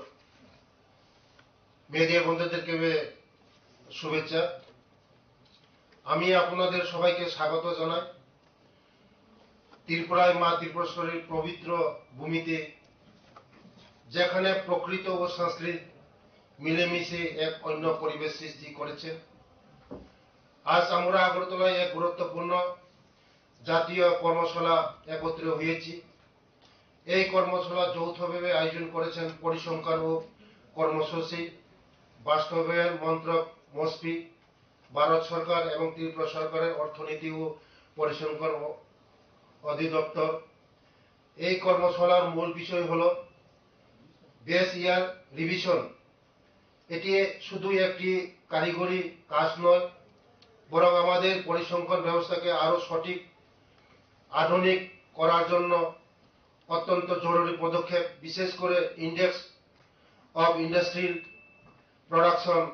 মিডিয়া বন্ধুদেরকে শুভেচ্ছা। আমি আপনাদের সবাইকে স্বাগত জানাই ত্রিপুরায় মা ত্রিপুরেশ্বরীর পবিত্র ভূমিতে, যেখানে প্রকৃতি ও সংস্কৃতি মিলেমিশে এক অন্য পরিবেশ সৃষ্টি করেছে। আজ আমরা আগরতলায় এক গুরুত্বপূর্ণ জাতীয় কর্মশালা একত্রে হয়েছি। এই কর্মশালা যৌথভাবে আয়োজন করেছেন পরিসংখ্যান ও কর্মসূচি বাস্তবায়ন মন্ত্রক, মসপি, ভারত সরকার এবং ত্রিপুরা সরকারের অর্থনীতি ও পরিসংখ্যান অ-, অধিদপ্তর। এই কর্মশালার মূল বিষয় হল বেস ইয়ার রিভিশন। এটি শুধু একটি কারিগরি কাজ নয়, বরং আমাদের পরিসংখ্যান ব্যবস্থাকে আরও সঠিক, আধুনিক করার জন্য অত্যন্ত জরুরি পদক্ষেপ। বিশেষ করে ইন্ডেক্স অফ ইন্ডাস্ট্রিয়াল প্রোডাকশন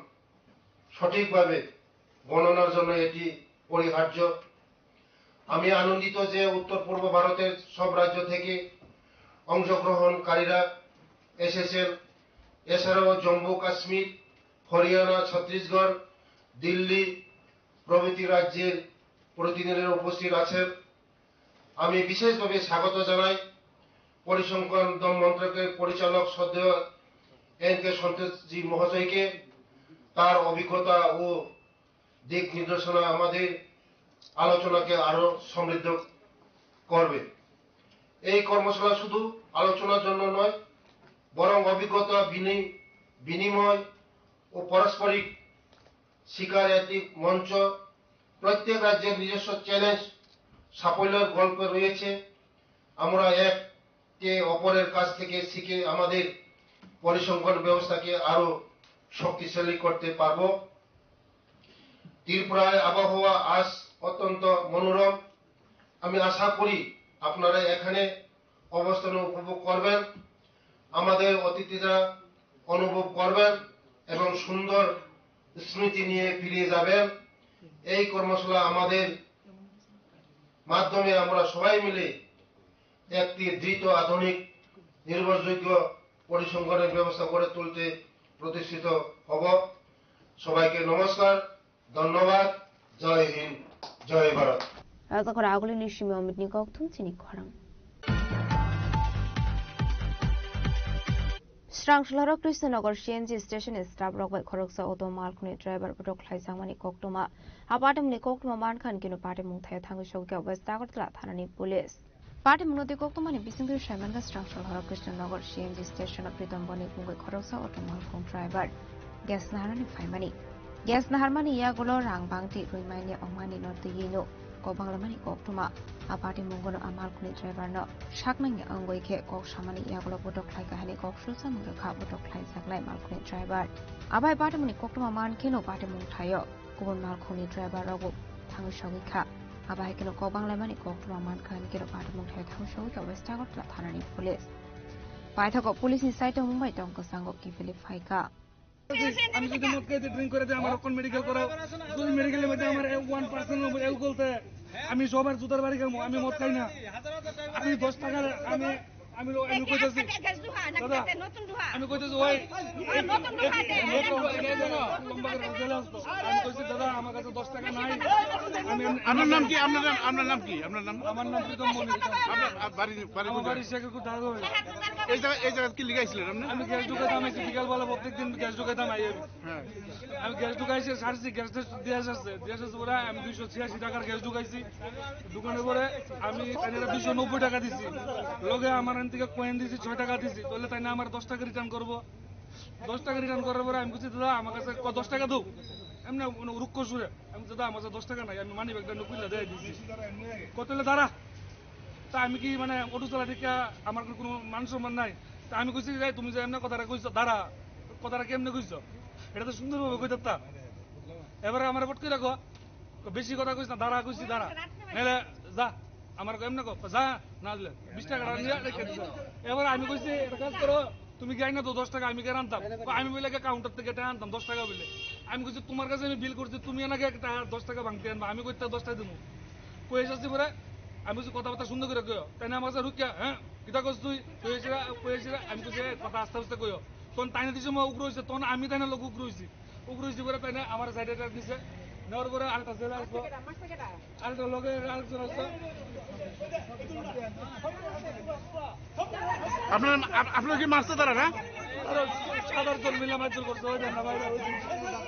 সঠিকভাবে গণনার জন্য এটি অপরিহার্য। আমি আনন্দিত যে উত্তর পূর্ব ভারতের সব রাজ্য থেকে অংশগ্রহণকারীরা এসেছেন। এছাড়াও জম্মু কাশ্মীর, হরিয়ানা, ছত্তিশগড়, দিল্লি প্রভৃতি রাজ্যের প্রতিনিধিরা উপস্থিত আছেন। আমি বিশেষভাবে স্বাগত জানাই পরিসংখ্যান মন্ত্রকের পরিচালক শ্রদ্ধেয় এন কে সন্তোষজি মহোদয়কে। তার অভিজ্ঞতা ও দিক নির্দেশনা আমাদের আলোচনাকে আরো সমৃদ্ধ করবে। এই কর্মশালা শুধু আলোচনার জন্য নয়, বরং অভিজ্ঞতা বিনি-, বিনিময় ও পারস্পরিক শিকার একটি মঞ্চ। প্রত্যেক রাজ্যের নিজস্ব চ্যালেঞ্জ, সাফল্যের গল্প রয়েছে। আমরা একে অপরের কাছ থেকে শিখে আমাদের পরিসংখ্যান ব্যবস্থাকে আরো শক্তিশালী করতে পারব। ত্রিপুরার আবহাওয়া আজ অত্যন্ত মনোরম। আমি আশা করি আপনারা এখানে অবস্থান উপভোগ করবেন, আমাদের অতিথিরা অনুভব করবেন এবং সুন্দর স্মৃতি নিয়ে ফিরে যাবেন। এই কর্মশালা আমাদের মাধ্যমে আমরা সবাই মিলে একটি দৃঢ়, আধুনিক, নির্ভরযোগ্য পরিসংখ্যানের ব্যবস্থা গড়ে তুলতে প্রতিষ্ঠিত হব। সবাইকে নমস্কার, ধন্যবাদ, জয় হিন্দ, জয় Bharat. Rajakhor agulini simi omitni kokthum chini khorang. Srangsalhoro Krishnanagar C N G station ni staff rok bai khoroksa auto malkhungni driver bodok khlaijakmani koktwma. A patimungni koktwma mankha hwnkhe no patimung thaio thangwi sokya West Agartala thanani police. Patimungno tei koktwmani bisingtwi saimankha Srangsalhoro Krishnanagar C N G station o Pritom Bonik mungwi khoroksa auto malkhung driver gas naharnani phaimani. Gas naharmani yagulo rang bangtwi rwimani ongmani no twiwi no kok banglamani koktwma. A patimungno a malkhungni driver no saknangya wngwi khe kok samani yagulo bodok khlai kahani kok sulsa mung rwkha bodok khlaijaknai malkhungni driver. Abai patimungni koktwma mankhe no patimung thaio kubun malkhungni driver rokbo thangwi sogwi kha. Abo hai kheno kok banglaimani koktwma mankha, hinkhe no patimung thaio thangwi sogwi kha West Agartala thanani police. Paithago police ni side o mungbai tong kwchango kiphilwi phaikha. আমি যদি মদ খাইতে ড্রিঙ্ক করে দেয় আমার কোন মেডিকেল করাও? যদি মেডিকেলের মধ্যে আমার ওয়ান পার্সেন্ট অ্যালকোহল দেয়, আমি সবার জুতার বাড়ি খাবো, আমি মদ খাই না। আমি দশ টাকার আমি আমি লো- আমি কইতেছি, দাদা, আমি কইতেছি ওই লম্বা করে জেলে আসতো। আমি কইছি দাদা আমার কাছে দশ টাকা নাই। আমি এমনি- আপনার নাম কি? আপনার নাম, আপনার নাম কি? আপনার নাম? আমার নাম প্রীতম মণি। আপনার আ, বাড়ি, বাড়ি আমার কোথায়? বাড়ি শেখেরকুট ধারে। এই জায়গা, এই জায়গা কি লিখাইছিলেন আপনি? আমি গ্যাস ঢুকাইতাম, আইছি বিকালবেলা প্রত্যেক দিন গ্যাস ঢুকাইতাম, আই হ্যাঁ। আমি গ্যাস ঢুকাইছি, সারছি, গ্যাস দিয়ে আসছে, দিয়ে আসছে পরে আমি দুইশো ছিয়াশি টাকার গ্যাস ঢুকাইছি। দোকানের পরে আমি তাই না দুইশো নব্বই টাকা দিছি, লগে আমার এখান থেকে কয়েন দিছি, ছয় টাকা দিছি, তাহলে তাই না আমার দশ টাকা রিটার্ন করবো। দশ টাকা রিটার্ন করার পরে আমি বলছি, "দাদা, আমার কাছে ক-, দশ টাকা দাও।" এমনি মানে রুক্ষ সুরে আমি বলছি, "দাদা, আমার কাছে দশ টাকা নাই, আমি মানি ব্যাগটা নুকুইলা দিয়ে দিছি।" কত হলে দাঁড়া, তা আমি কি মানে অটো চালা ঠিক আমার কোনো মান সম্মান নাই? তা আমি কইছি, "এই তুমি যে এমনি কথাটা কইছো, দাঁড়া, কথাটা কেমনে কইছো? এটা তো সুন্দরভাবে কইতে পারতা।" এবারে আমার ফট করে রাখো, বেশি কথা কইস না, দাঁড়া কইছি, দাঁড়া, নাইলে যা, আমার এমনি কো, যা, না দিলে বিশ টাকা নিয়ে রেখে দিস। এবার আমি কইছি, "একটা কাজ করো, তুমি গিয়ে না তো দশ টাকা আমি গিয়ে আনতাম।" কো, "আমি বলে কাউন্টার থেকে টাকা আনতাম দশ টাকা বলে।" আমি কইছি, "তোমার কাছে আমি বিল করছি, তুমি নাকি একটা দশ টাকা ভাঙতে আনবা, আমি কইতে দশ টাকা দিবো।" কই এসেছি পরে আমি কইছি, "কথাবার্তা সুন্দর করে কইও।" তাই না আমার কাছে রুকিয়া, "হ্যাঁ, কিতা করছ তুই?" কই এসে, কই এসে, আমি কইছি, "এ, কথা আস্তে আস্তে কইও।" তখন তাই না দিছে, উগ্র হয়েছে, তখন আমি তাই না লোক উগ্র হয়েছি। উগ্র হয়েছি করে তাই না আমার সাইডে টাইট নিছে, নেওয়ার পরে আরেকটা জেলে আসবো, আরেকটা লগে আরেকজন আসবো। আপনার, আপ-, আপনার কি মারছে তারা না? আরো সাত আট জন মিলে মারধর করছে, ওই দেন না ভাই, ওই দেন।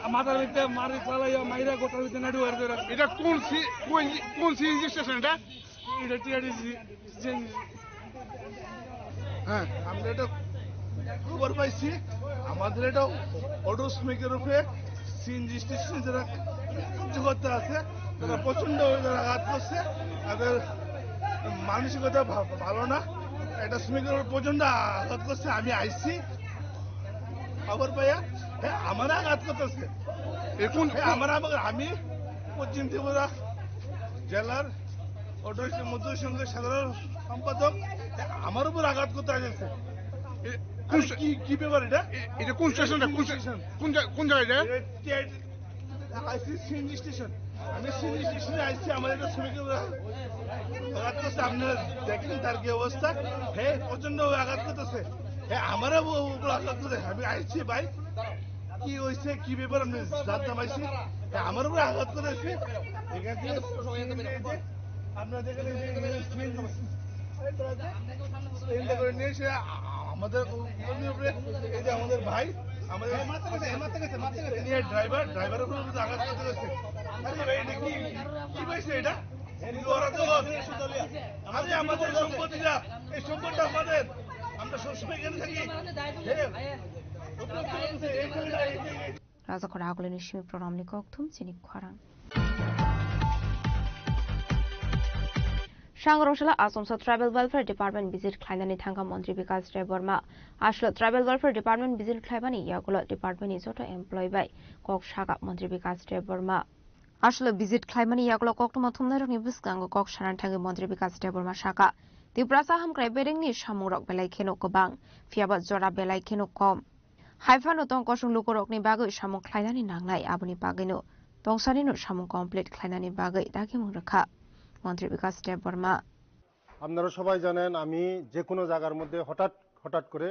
আর মাথার ভিতরে মারি চালাইয়া মাইরা গোটার ভিতরে নাড়ু আর করে রাখছে। এটা কোন সি-, কোন, কোন সিএনজি স্টেশন এটা? এটা টিআরডিসি। হ্যাঁ, আমরা এটা খবর পাইছি, আমাদের এটা অটো শ্রমিকের উপরে সিএনজি স্টেশনে যারা কার্যকর্তা আছে, তারা প্রচণ্ড তারা আঘাত করছে, তাদের মানসিকতা ভা-, ভালো না। এটা শ্রমিকের উপর প্রচণ্ড আঘাত করছে। আমি আইছি খবর পাইয়া, হ্যাঁ, আমার আঘাত করতেছে। এখন হ্যাঁ, আমার, আমার, আমি পশ্চিম ত্রিপুরা জেলার অটো রিক্সা মজদুর সংঘের সাধারণ সম্পাদক, আমার উপর আঘাত করতে আসছে। এ, কোন আমি স্টে-, কি, কি ব্যাপার এটা? এ-, এটা কোন স্টেশনটা? কোন স্টে-, স্টেশন? কোন জা-, কোন জায়গা এটা? এটা T I, IC CNG station. আমি সিনি সিনি আইছি, আমার একটা শ্রমিকের উপরে আঘাত করছে। আপনারা দেখেন তার কি অবস্থা। হে প্রচন্ড ভাবে আঘাত করতেছে। হে আমারও ও-, উপরে আঘাত করতেছে। আমি আইছি ভাই, কি হয়েছে, কি ব্যাপার, আমি জানতাম আইছি। হে আমার উপরে আঘাত করেছে। এখান থেকে সিনি নিয়ে যে আপনারা দেখেন, এই যে সিনি চিন্তা করে নিয়ে এসে আ-, আমাদের কর্মীর উপরে, এই যে আমাদের ভাই, আমাদের নিয়ে ড্রাইভার, ড্রাইভারের উপরে আঘাত করতে গেছে। আরে ভাই, এটা কি, কি পাইছে এটা? ওরা তো, আরে আমাদের সম্পত্তিটা, এই সম্পত্তিটা আমাদের, আমরা সবসময় এখানে থাকি। হ্যাঁ। Rajakhor agulini simi program ni kokthum chini khorang. Sangrosala Asomsa Tribal Welfare Department visit khlainani thangkha Montri Bikas Debbarma. Aslo Tribal Welfare Department visit khlaibani yagulo department ni joto employee bai kok saka Montri Bikas Debbarma. Aslo visit khlaimani yagulo koktwma thumnairokni bwskango kok sanani thangwi Montri Bikas Debbarma saka, Tiprasa hamkrai berengni samungrok belai kheno kwbang, phiyaba jora belai kheno kom. Hai phano tong kosong lukurokni bagwi samung khlainani nangnai, aboni bagwino tongsanino samung complete khlainani bagwi dagimung rwkha Montri Bikas Debbarma. আপনারা সবাই জানেন, আমি যে কোনো জায়গার মধ্যে হঠাৎ হঠাৎ করে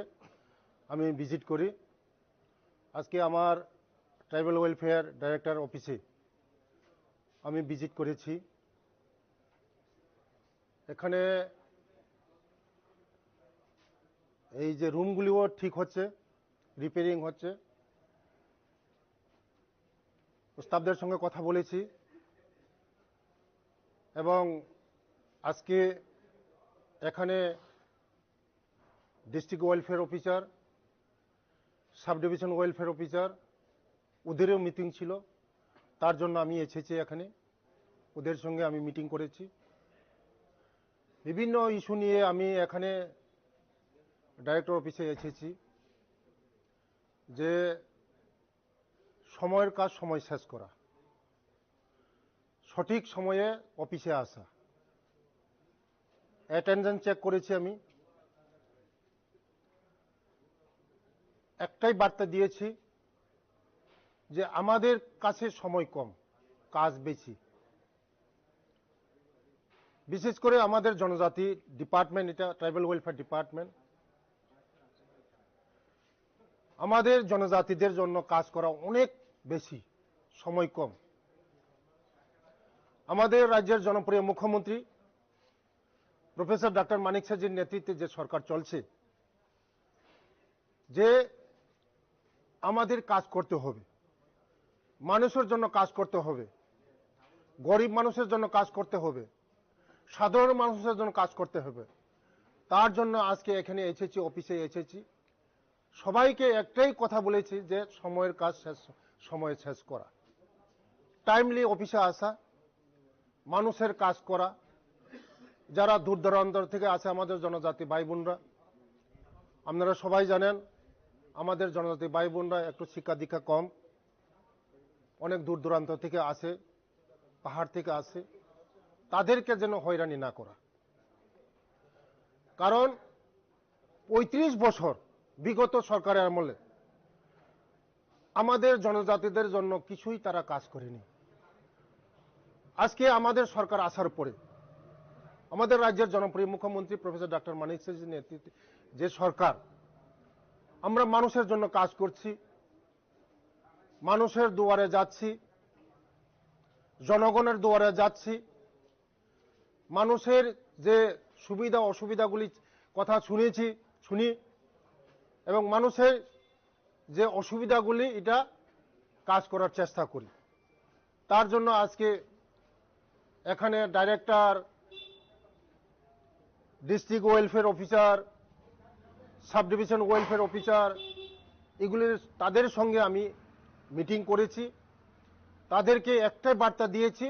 আমি ভিজিট করি। আজকে আমার ট্রাইবাল ওয়েলফেয়ার ডাইরেক্টর অফিসে আমি ভিজিট করেছি। এখানে এই যে রুমগুলিও ঠিক হচ্ছে, রিপেয়ারিং হচ্ছে। স্টাফদের সঙ্গে কথা বলেছি এবং আজকে এখানে district welfare officer, sub division welfare officer, ওদেরও মিটিং ছিল, তার জন্য আমি এসেছি এখানে। ওদের সঙ্গে আমি মিটিং করেছি। বিভিন্ন ইস্যু নিয়ে আমি এখানে ডাইরেক্টর অফিসে এসেছি যে সময়ের কাজ সময় শেষ করা, সঠিক সময়ে অফিসে আসা, অ্যাটেন্ডেন্স চেক করেছি আমি। একটাই বার্তা দিয়েছি যে আমাদের কাছে সময় কম, কাজ বেশি। বিশেষ করে আমাদের জনজাতি ডিপার্টমেন্ট, এটা ট্রাইবাল ওয়েলফেয়ার ডিপার্টমেন্ট, আমাদের জনজাতিদের জন্য কাজ করা অনেক বেশি, সময় কম। আমাদের রাজ্যের জনপ্রিয় মুখ্যমন্ত্রী প্রফেসর ডক্টর মানিক সাহাজির নেতৃত্বে যে সরকার চলছে, যে আমাদের কাজ করতে হবে, মানুষের জন্য কাজ করতে হবে, গরিব মানুষের জন্য কাজ করতে হবে, সাধারণ মানুষের জন্য কাজ করতে হবে। তার জন্য আজকে এখানে এসেছি, অফিসে এসেছি। সবাইকে একটাই কথা বলেছি যে সময়ের কাজ শেষ, সময়ে শেষ করা, টাইমলি অফিসে আসা, মানুষের কাজ করা। যারা দূর দূরান্তর থেকে আসে আমাদের জনজাতি ভাই বোনরা, আপনারা সবাই জানেন আমাদের জনজাতি ভাই বোনরা একটু শিক্ষা দীক্ষা কম, অনেক দূর দূরান্ত থেকে আসে, পাহাড় থেকে আসে, তাদেরকে যেন হয়রানি না করা। কারণ পঁয়ত্রিশ বছর বিগত সরকারের আমলে আমাদের জনজাতিদের জন্য কিছুই তারা কাজ করেনি। আজকে আমাদের সরকার আসার পরে আমাদের রাজ্যের জনপ্রিয় মুখ্যমন্ত্রী প্রফেসর ডক্টর মানিক সাহাজির নেতৃত্বে যে সরকার, আমরা মানুষের জন্য কাজ করছি, মানুষের দুয়ারে যাচ্ছি, জনগণের দুয়ারে যাচ্ছি, মানুষের যে সুবিধা অসুবিধাগুলি কথা শুনেছি, শুনি এবং মানুষের যে অসুবিধাগুলি এটা কাজ করার চেষ্টা করি। তার জন্য আজকে এখানে director, district welfare officer, sub division welfare officer, এগুলির, তাদের সঙ্গে আমি মিটিং করেছি। তাদেরকে একটাই বার্তা দিয়েছি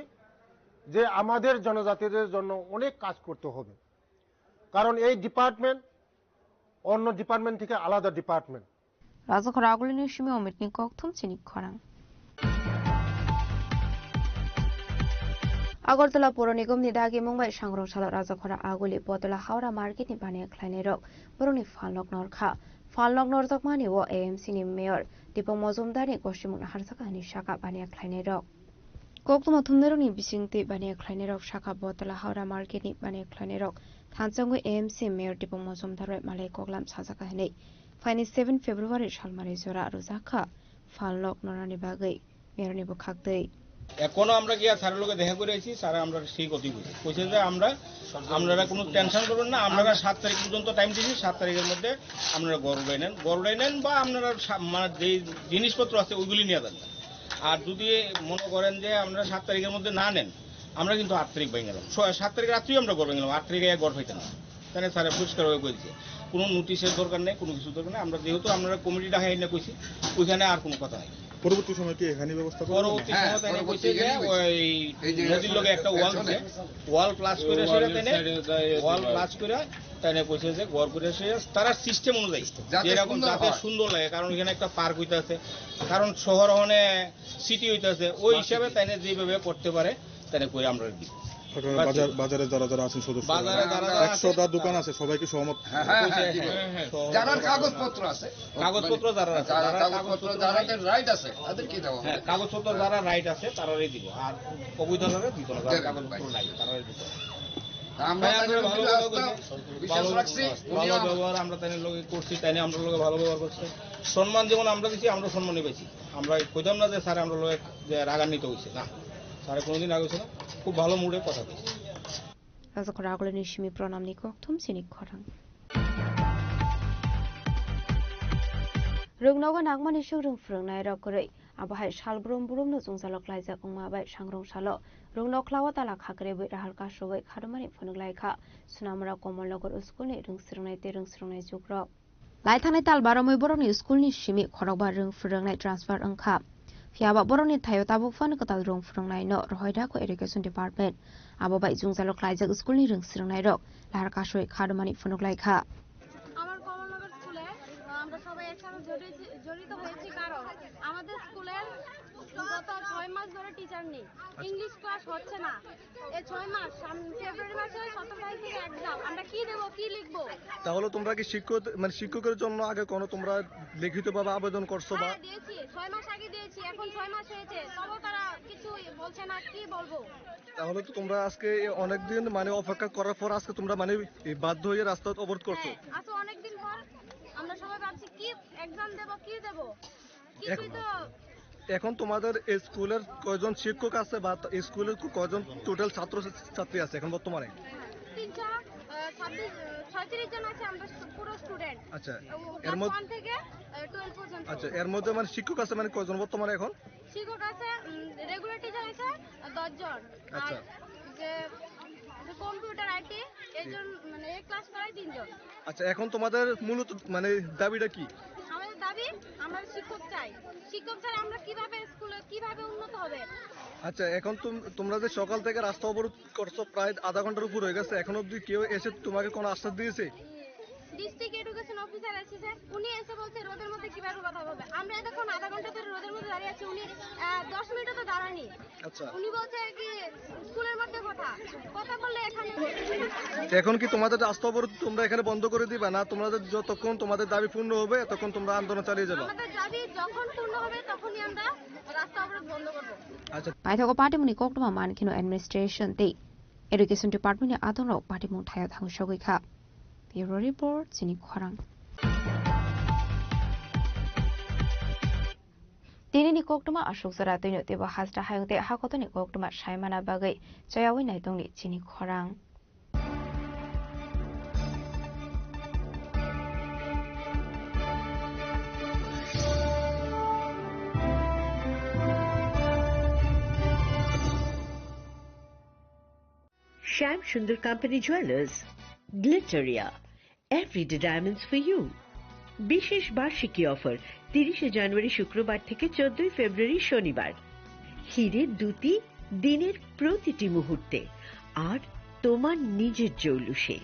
যে আমাদের জনজাতিদের জন্য অনেক কাজ করতে হবে, কারণ এই ডিপার্টমেন্ট অন্য ডিপার্টমেন্ট থেকে আলাদা department. Rajakhora agulini simi omitni kokthum chini khorang. Agartala Puro Nigom ni dagi mungbai sangrong salo Rajakhora aguli Potala Howrah market ni baniya khlainai rok borokni phalnok norkha. Phalnok norjakmani o A M C ni mayor Deepak Mojumdar ni gosimung naharjak hani saka baniya khlainai rok. Koktwma thumnairokni bisingtwi baniya khlainairok sakha Botala Howrah Marketni baniya khlainairok thanchangwi A M C Mayor Dipok Mojumdar bai malai koklam sajak hinwi phaini seven February salmari jora rwjakha phalnok norani bagwi Mayorni bwkhaktwi. এখনো আমরা গিয়া স্যারের লগে দেখা করে আইছি, স্যার আমরা সেই কথাই কইছে, কইছে যে আমরা, আপনারা কোনো টেনশন করবেন না, আপনারা সাত তারিখ পর্যন্ত টাইম দিয়েছি, সাত তারিখের মধ্যে আপনারা ঘর উঠাই নেন, ঘর উঠাই নেন বা আপনারা সা-, মানে যে জিনিসপত্র আছে ওইগুলি নিয়ে যান। আর যদি মনে করেন যে আপনারা সাত তারিখের মধ্যে না নেন, আমরা কিন্তু আট তারিখ ভেঙে গেলাম, ছ-, সাত তারিখ রাত্রেই আমরা ঘর ভেঙে গেলাম, আট তারিখে এক ঘর হইতে না। তাহলে স্যারে পরিষ্কারভাবে বলছে, কোনো নোটিশের দরকার নেই, কোনো কিছু দরকার নেই। আমরা যেহেতু আপনারা কমিটি ডাকে এনে কইছি, ওইখানে আর কোনো কথা নাই। পরবর্তী সময় কি এখানে ব্যবস্থা করবেন? পরবর্তী হ্যাঁ, সময় তাই পরবর্তী কইছে যে এখানে ওই এই যে নদীর লগে একটা ওয়াল একশো দিছে, ওয়াল প্লাস করে সেটা তাই ওয়াল প্লাস করে তাই কইছে যে ঘর করে সে তারা সিস্টেম অনুযায়ী যাতে যেরকম সুন্দর যাতে হয়। সুন্দর লাগে, কারণ এখানে একটা পার্ক হইতে আছে, কারণ শহর ওখানে সিটি হইতে আছে, ওই হিসাবে তাই যেভাবে করতে পারে তাই করে আমরা দিই। আপনারা বাজার, বাজারে যারা যারা আছেন সদস্য, বাজারে যারা যারা আছেন, একশোটা দোকান আছে, সবাই কি সহমত? হ্যাঁ, হ্যাঁ, হ্যাঁ, হ্যাঁ, হ্যাঁ। যারা কাগজপত্র আছে, কাগজপত্র যারা আছে, যারা যারা কাগজপত্র কাগজপত্র যারা নাই, রাইট আছে, তাদের কি দেওয়া হবে? হ্যাঁ, কাগজপত্র যারা রাইট আছে, তারারই দিব। আর অবৈধ যারা দিব না, যারা দেবেন, কাগজপত্র ভাই। নাই, তারারই দিব। তা আমরা ভাই, তাদের আমরা ভালো ভিতরে ব্যবহার আসতাম, করছি। বিশ্বাস ভালো, রাখছি, ভালো উনিও ব্যবহার আমরা তাদের লগে করছি, তাই আমরা লগে ভালো ব্যবহার করছে। সম্মান যেমন আমরা দিছি, আমরা সম্মানই পাইছি। আমরা কইতাম না যে স্যার আমরা লগে যে রাগান্বিত হইছে, না, স্যারে কোনোদিন রাগ হইছে না, খুব ভালো মুডে কথা কইছে। Aswk ragulini simi pranamni kokthum chini khorang. Rwngnogo nangmani swk rwng phwrwngnairok kwrwi. Abohai sal brum brumno chwngsalok laijak wngma bai sangrong salo rwngnoklao tala khakribwi rahal kasubwi kharwmani phunuk laikha. Sunamura Komolnagar schoolni rwng swrwngnai tei rwng swrwngnai jugrok. Lai thangnai tal baromwi borokni schoolni simi khorokba rwng phwrwngnai transfer wngkha. Phiyaba borokni thaio tabuk phano kwtal rwng phwrwngnaino rohoi dakho education department. Abo bai jwngjalo klaijak schoolni rwng swrwngnairok lahar kasui kharwmani phunuk laikha. আমার কমলনগর স্কুলে, আহ, আমরা সবাই একসাথে জড়িত, জড়িত হয়েছি, কারণ আমাদের স্কুলের গত ছয় মাস ধরে টিচার নেই, ইংলিশ ক্লাস হচ্ছে না। এই ছয় মাস, সাম-, ফেব্রুয়ারি মাসে সতেরো তারিখ থেকে এক্সাম, আমরা কি দেবো, কি লিখবো? তাহলে তোমরা কি শিক্ষক, মানে শিক্ষকের জন্য আগে কোনো তোমরা লিখিতভাবে আবেদন করছো বা? হ্যাঁ, দিয়েছি, ছয় মাস আগে দিয়েছি, এখন ছয় মাস হয়েছে, তবুও তারা কিছুই বলছে না, কি বলবো? তাহলে তো তোমরা আজকে অনেকদিন মানে অপেক্ষা করার পর আজকে তোমরা মানে এই বাধ্য হয়ে রাস্তা অবরোধ করছো। হ্যাঁ, আজকে অনেকদিন পর আমরা সবাই ভাবছি কি এক্সাম দেবো, কি দেবো, কিছুই এখন, তো। এখন তোমাদের এই স্কুলের কয়জন শিক্ষক আছে বা ত-, স্কুলের ক-, কয়জন টোটাল ছাত্র ছাত্রী আছে এখন বর্তমানে? তিনশো, আহ, ছাব্বিশ, আহ, ছয়ত্রিশ জন আছে আমরা স্টু-, পুরো স্টুডেন্ট। আচ্ছা, ও, এর ক্লাস মধ্যে ওয়ান থেকে, আহ, টুয়েলভ পর্যন্ত। আচ্ছা, এর মধ্যে মানে শিক্ষক আছে মানে কয়জন বর্তমানে এখন? শিক্ষক আছে, উম, রেগুলার টিচার আছে, আহ, দশ জন। আর আচ্ছা। যে, যে কম্পিউটার আইটি, এই জি। জন, মানে, এই ক্লাস করায় তিনজন। আচ্ছা, এখন তোমাদের মূলত, মানে, দাবিটা কি? আমাদের দাবি, আমরা শিক্ষক চাই। শিক্ষক ছাড়া আমরা কিভাবে স্কুলে, কিভাবে উন্নত হবে? আচ্ছা, এখন তুম-, তোমরা যে সকাল থেকে রাস্তা অবরোধ করছো, প্রায় আধা ঘন্টার উপর হয়ে গেছে, এখন অবধি কেউ এসে তোমাকে কোনো আশ্বাস দিয়েছে? ডিস্ট্রিক্ট এডুকেশন অফিসার আছে স্যার, উনি এসে বলছে রোদের মধ্যে কিভাবে কথা বলবে। আমরা এতক্ষণ আধা ঘন্টা ধরে রোদের মধ্যে দাঁড়িয়ে আছি, উনি, আহ, দশ মিনিটও তো দাঁড়ায়নি। আচ্ছা। উনি বলছে কি স্কুলের মধ্যে কথা, কথা বললে এখানে। এখন কি তোমাদের রাস্তা অবরোধ তোমরা এখানে বন্ধ করে দিবা, না তোমাদের যতক্ষণ তোমাদের দাবি পূর্ণ হবে ততক্ষণ তোমরা আন্দোলন চালিয়ে যাবা? আমাদের দাবি যখন পূর্ণ হবে তখনই আমরা রাস্তা অবরোধ বন্ধ করব। আচ্ছা। Paithago party muni koktwma man kheno administration tei education department ni adongrok party mung thaio thangwi sogwi kha. Bureau report, chini khorang. Tinini koktwma aswk jora twino teibo hasta hayung tei hakotorni koktwma saimana bagwi chayawi naitongni chini khorang. Shyam Sundar Company Jewelers, Glitteria, Everyday Diamonds for You। বিশেষ বার্ষিকী অফার, তিরিশে জানুয়ারি শুক্রবার থেকে চোদ্দই ফেব্রুয়ারি শনিবার। হিরে দ্যুতি দিনের প্রতিটি মুহূর্তে, আর তোমার নিজের জৌলুসে।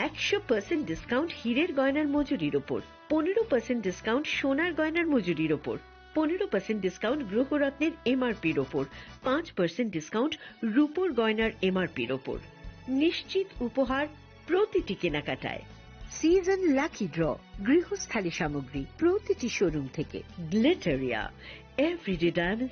একশো পার্সেন্ট ডিসকাউন্ট হীরের গয়নার মজুরির ওপর, পনেরো পার্সেন্ট ডিসকাউন্ট সোনার গয়নার মজুরির ওপর, পনেরো পার্সেন্ট ডিসকাউন্ট গ্রহরত্নের এমআরপির ওপর, পাঁচ পার্সেন্ট ডিসকাউন্ট রূপোর গয়নার এমআরপির ওপর। নিশ্চিত উপহার প্রতিটি কেনাকাটায়। সিজন লাকি ড্র, গৃহস্থালী সামগ্রী প্রতিটি শোরুম থেকে। Glitteria, everyday diamond.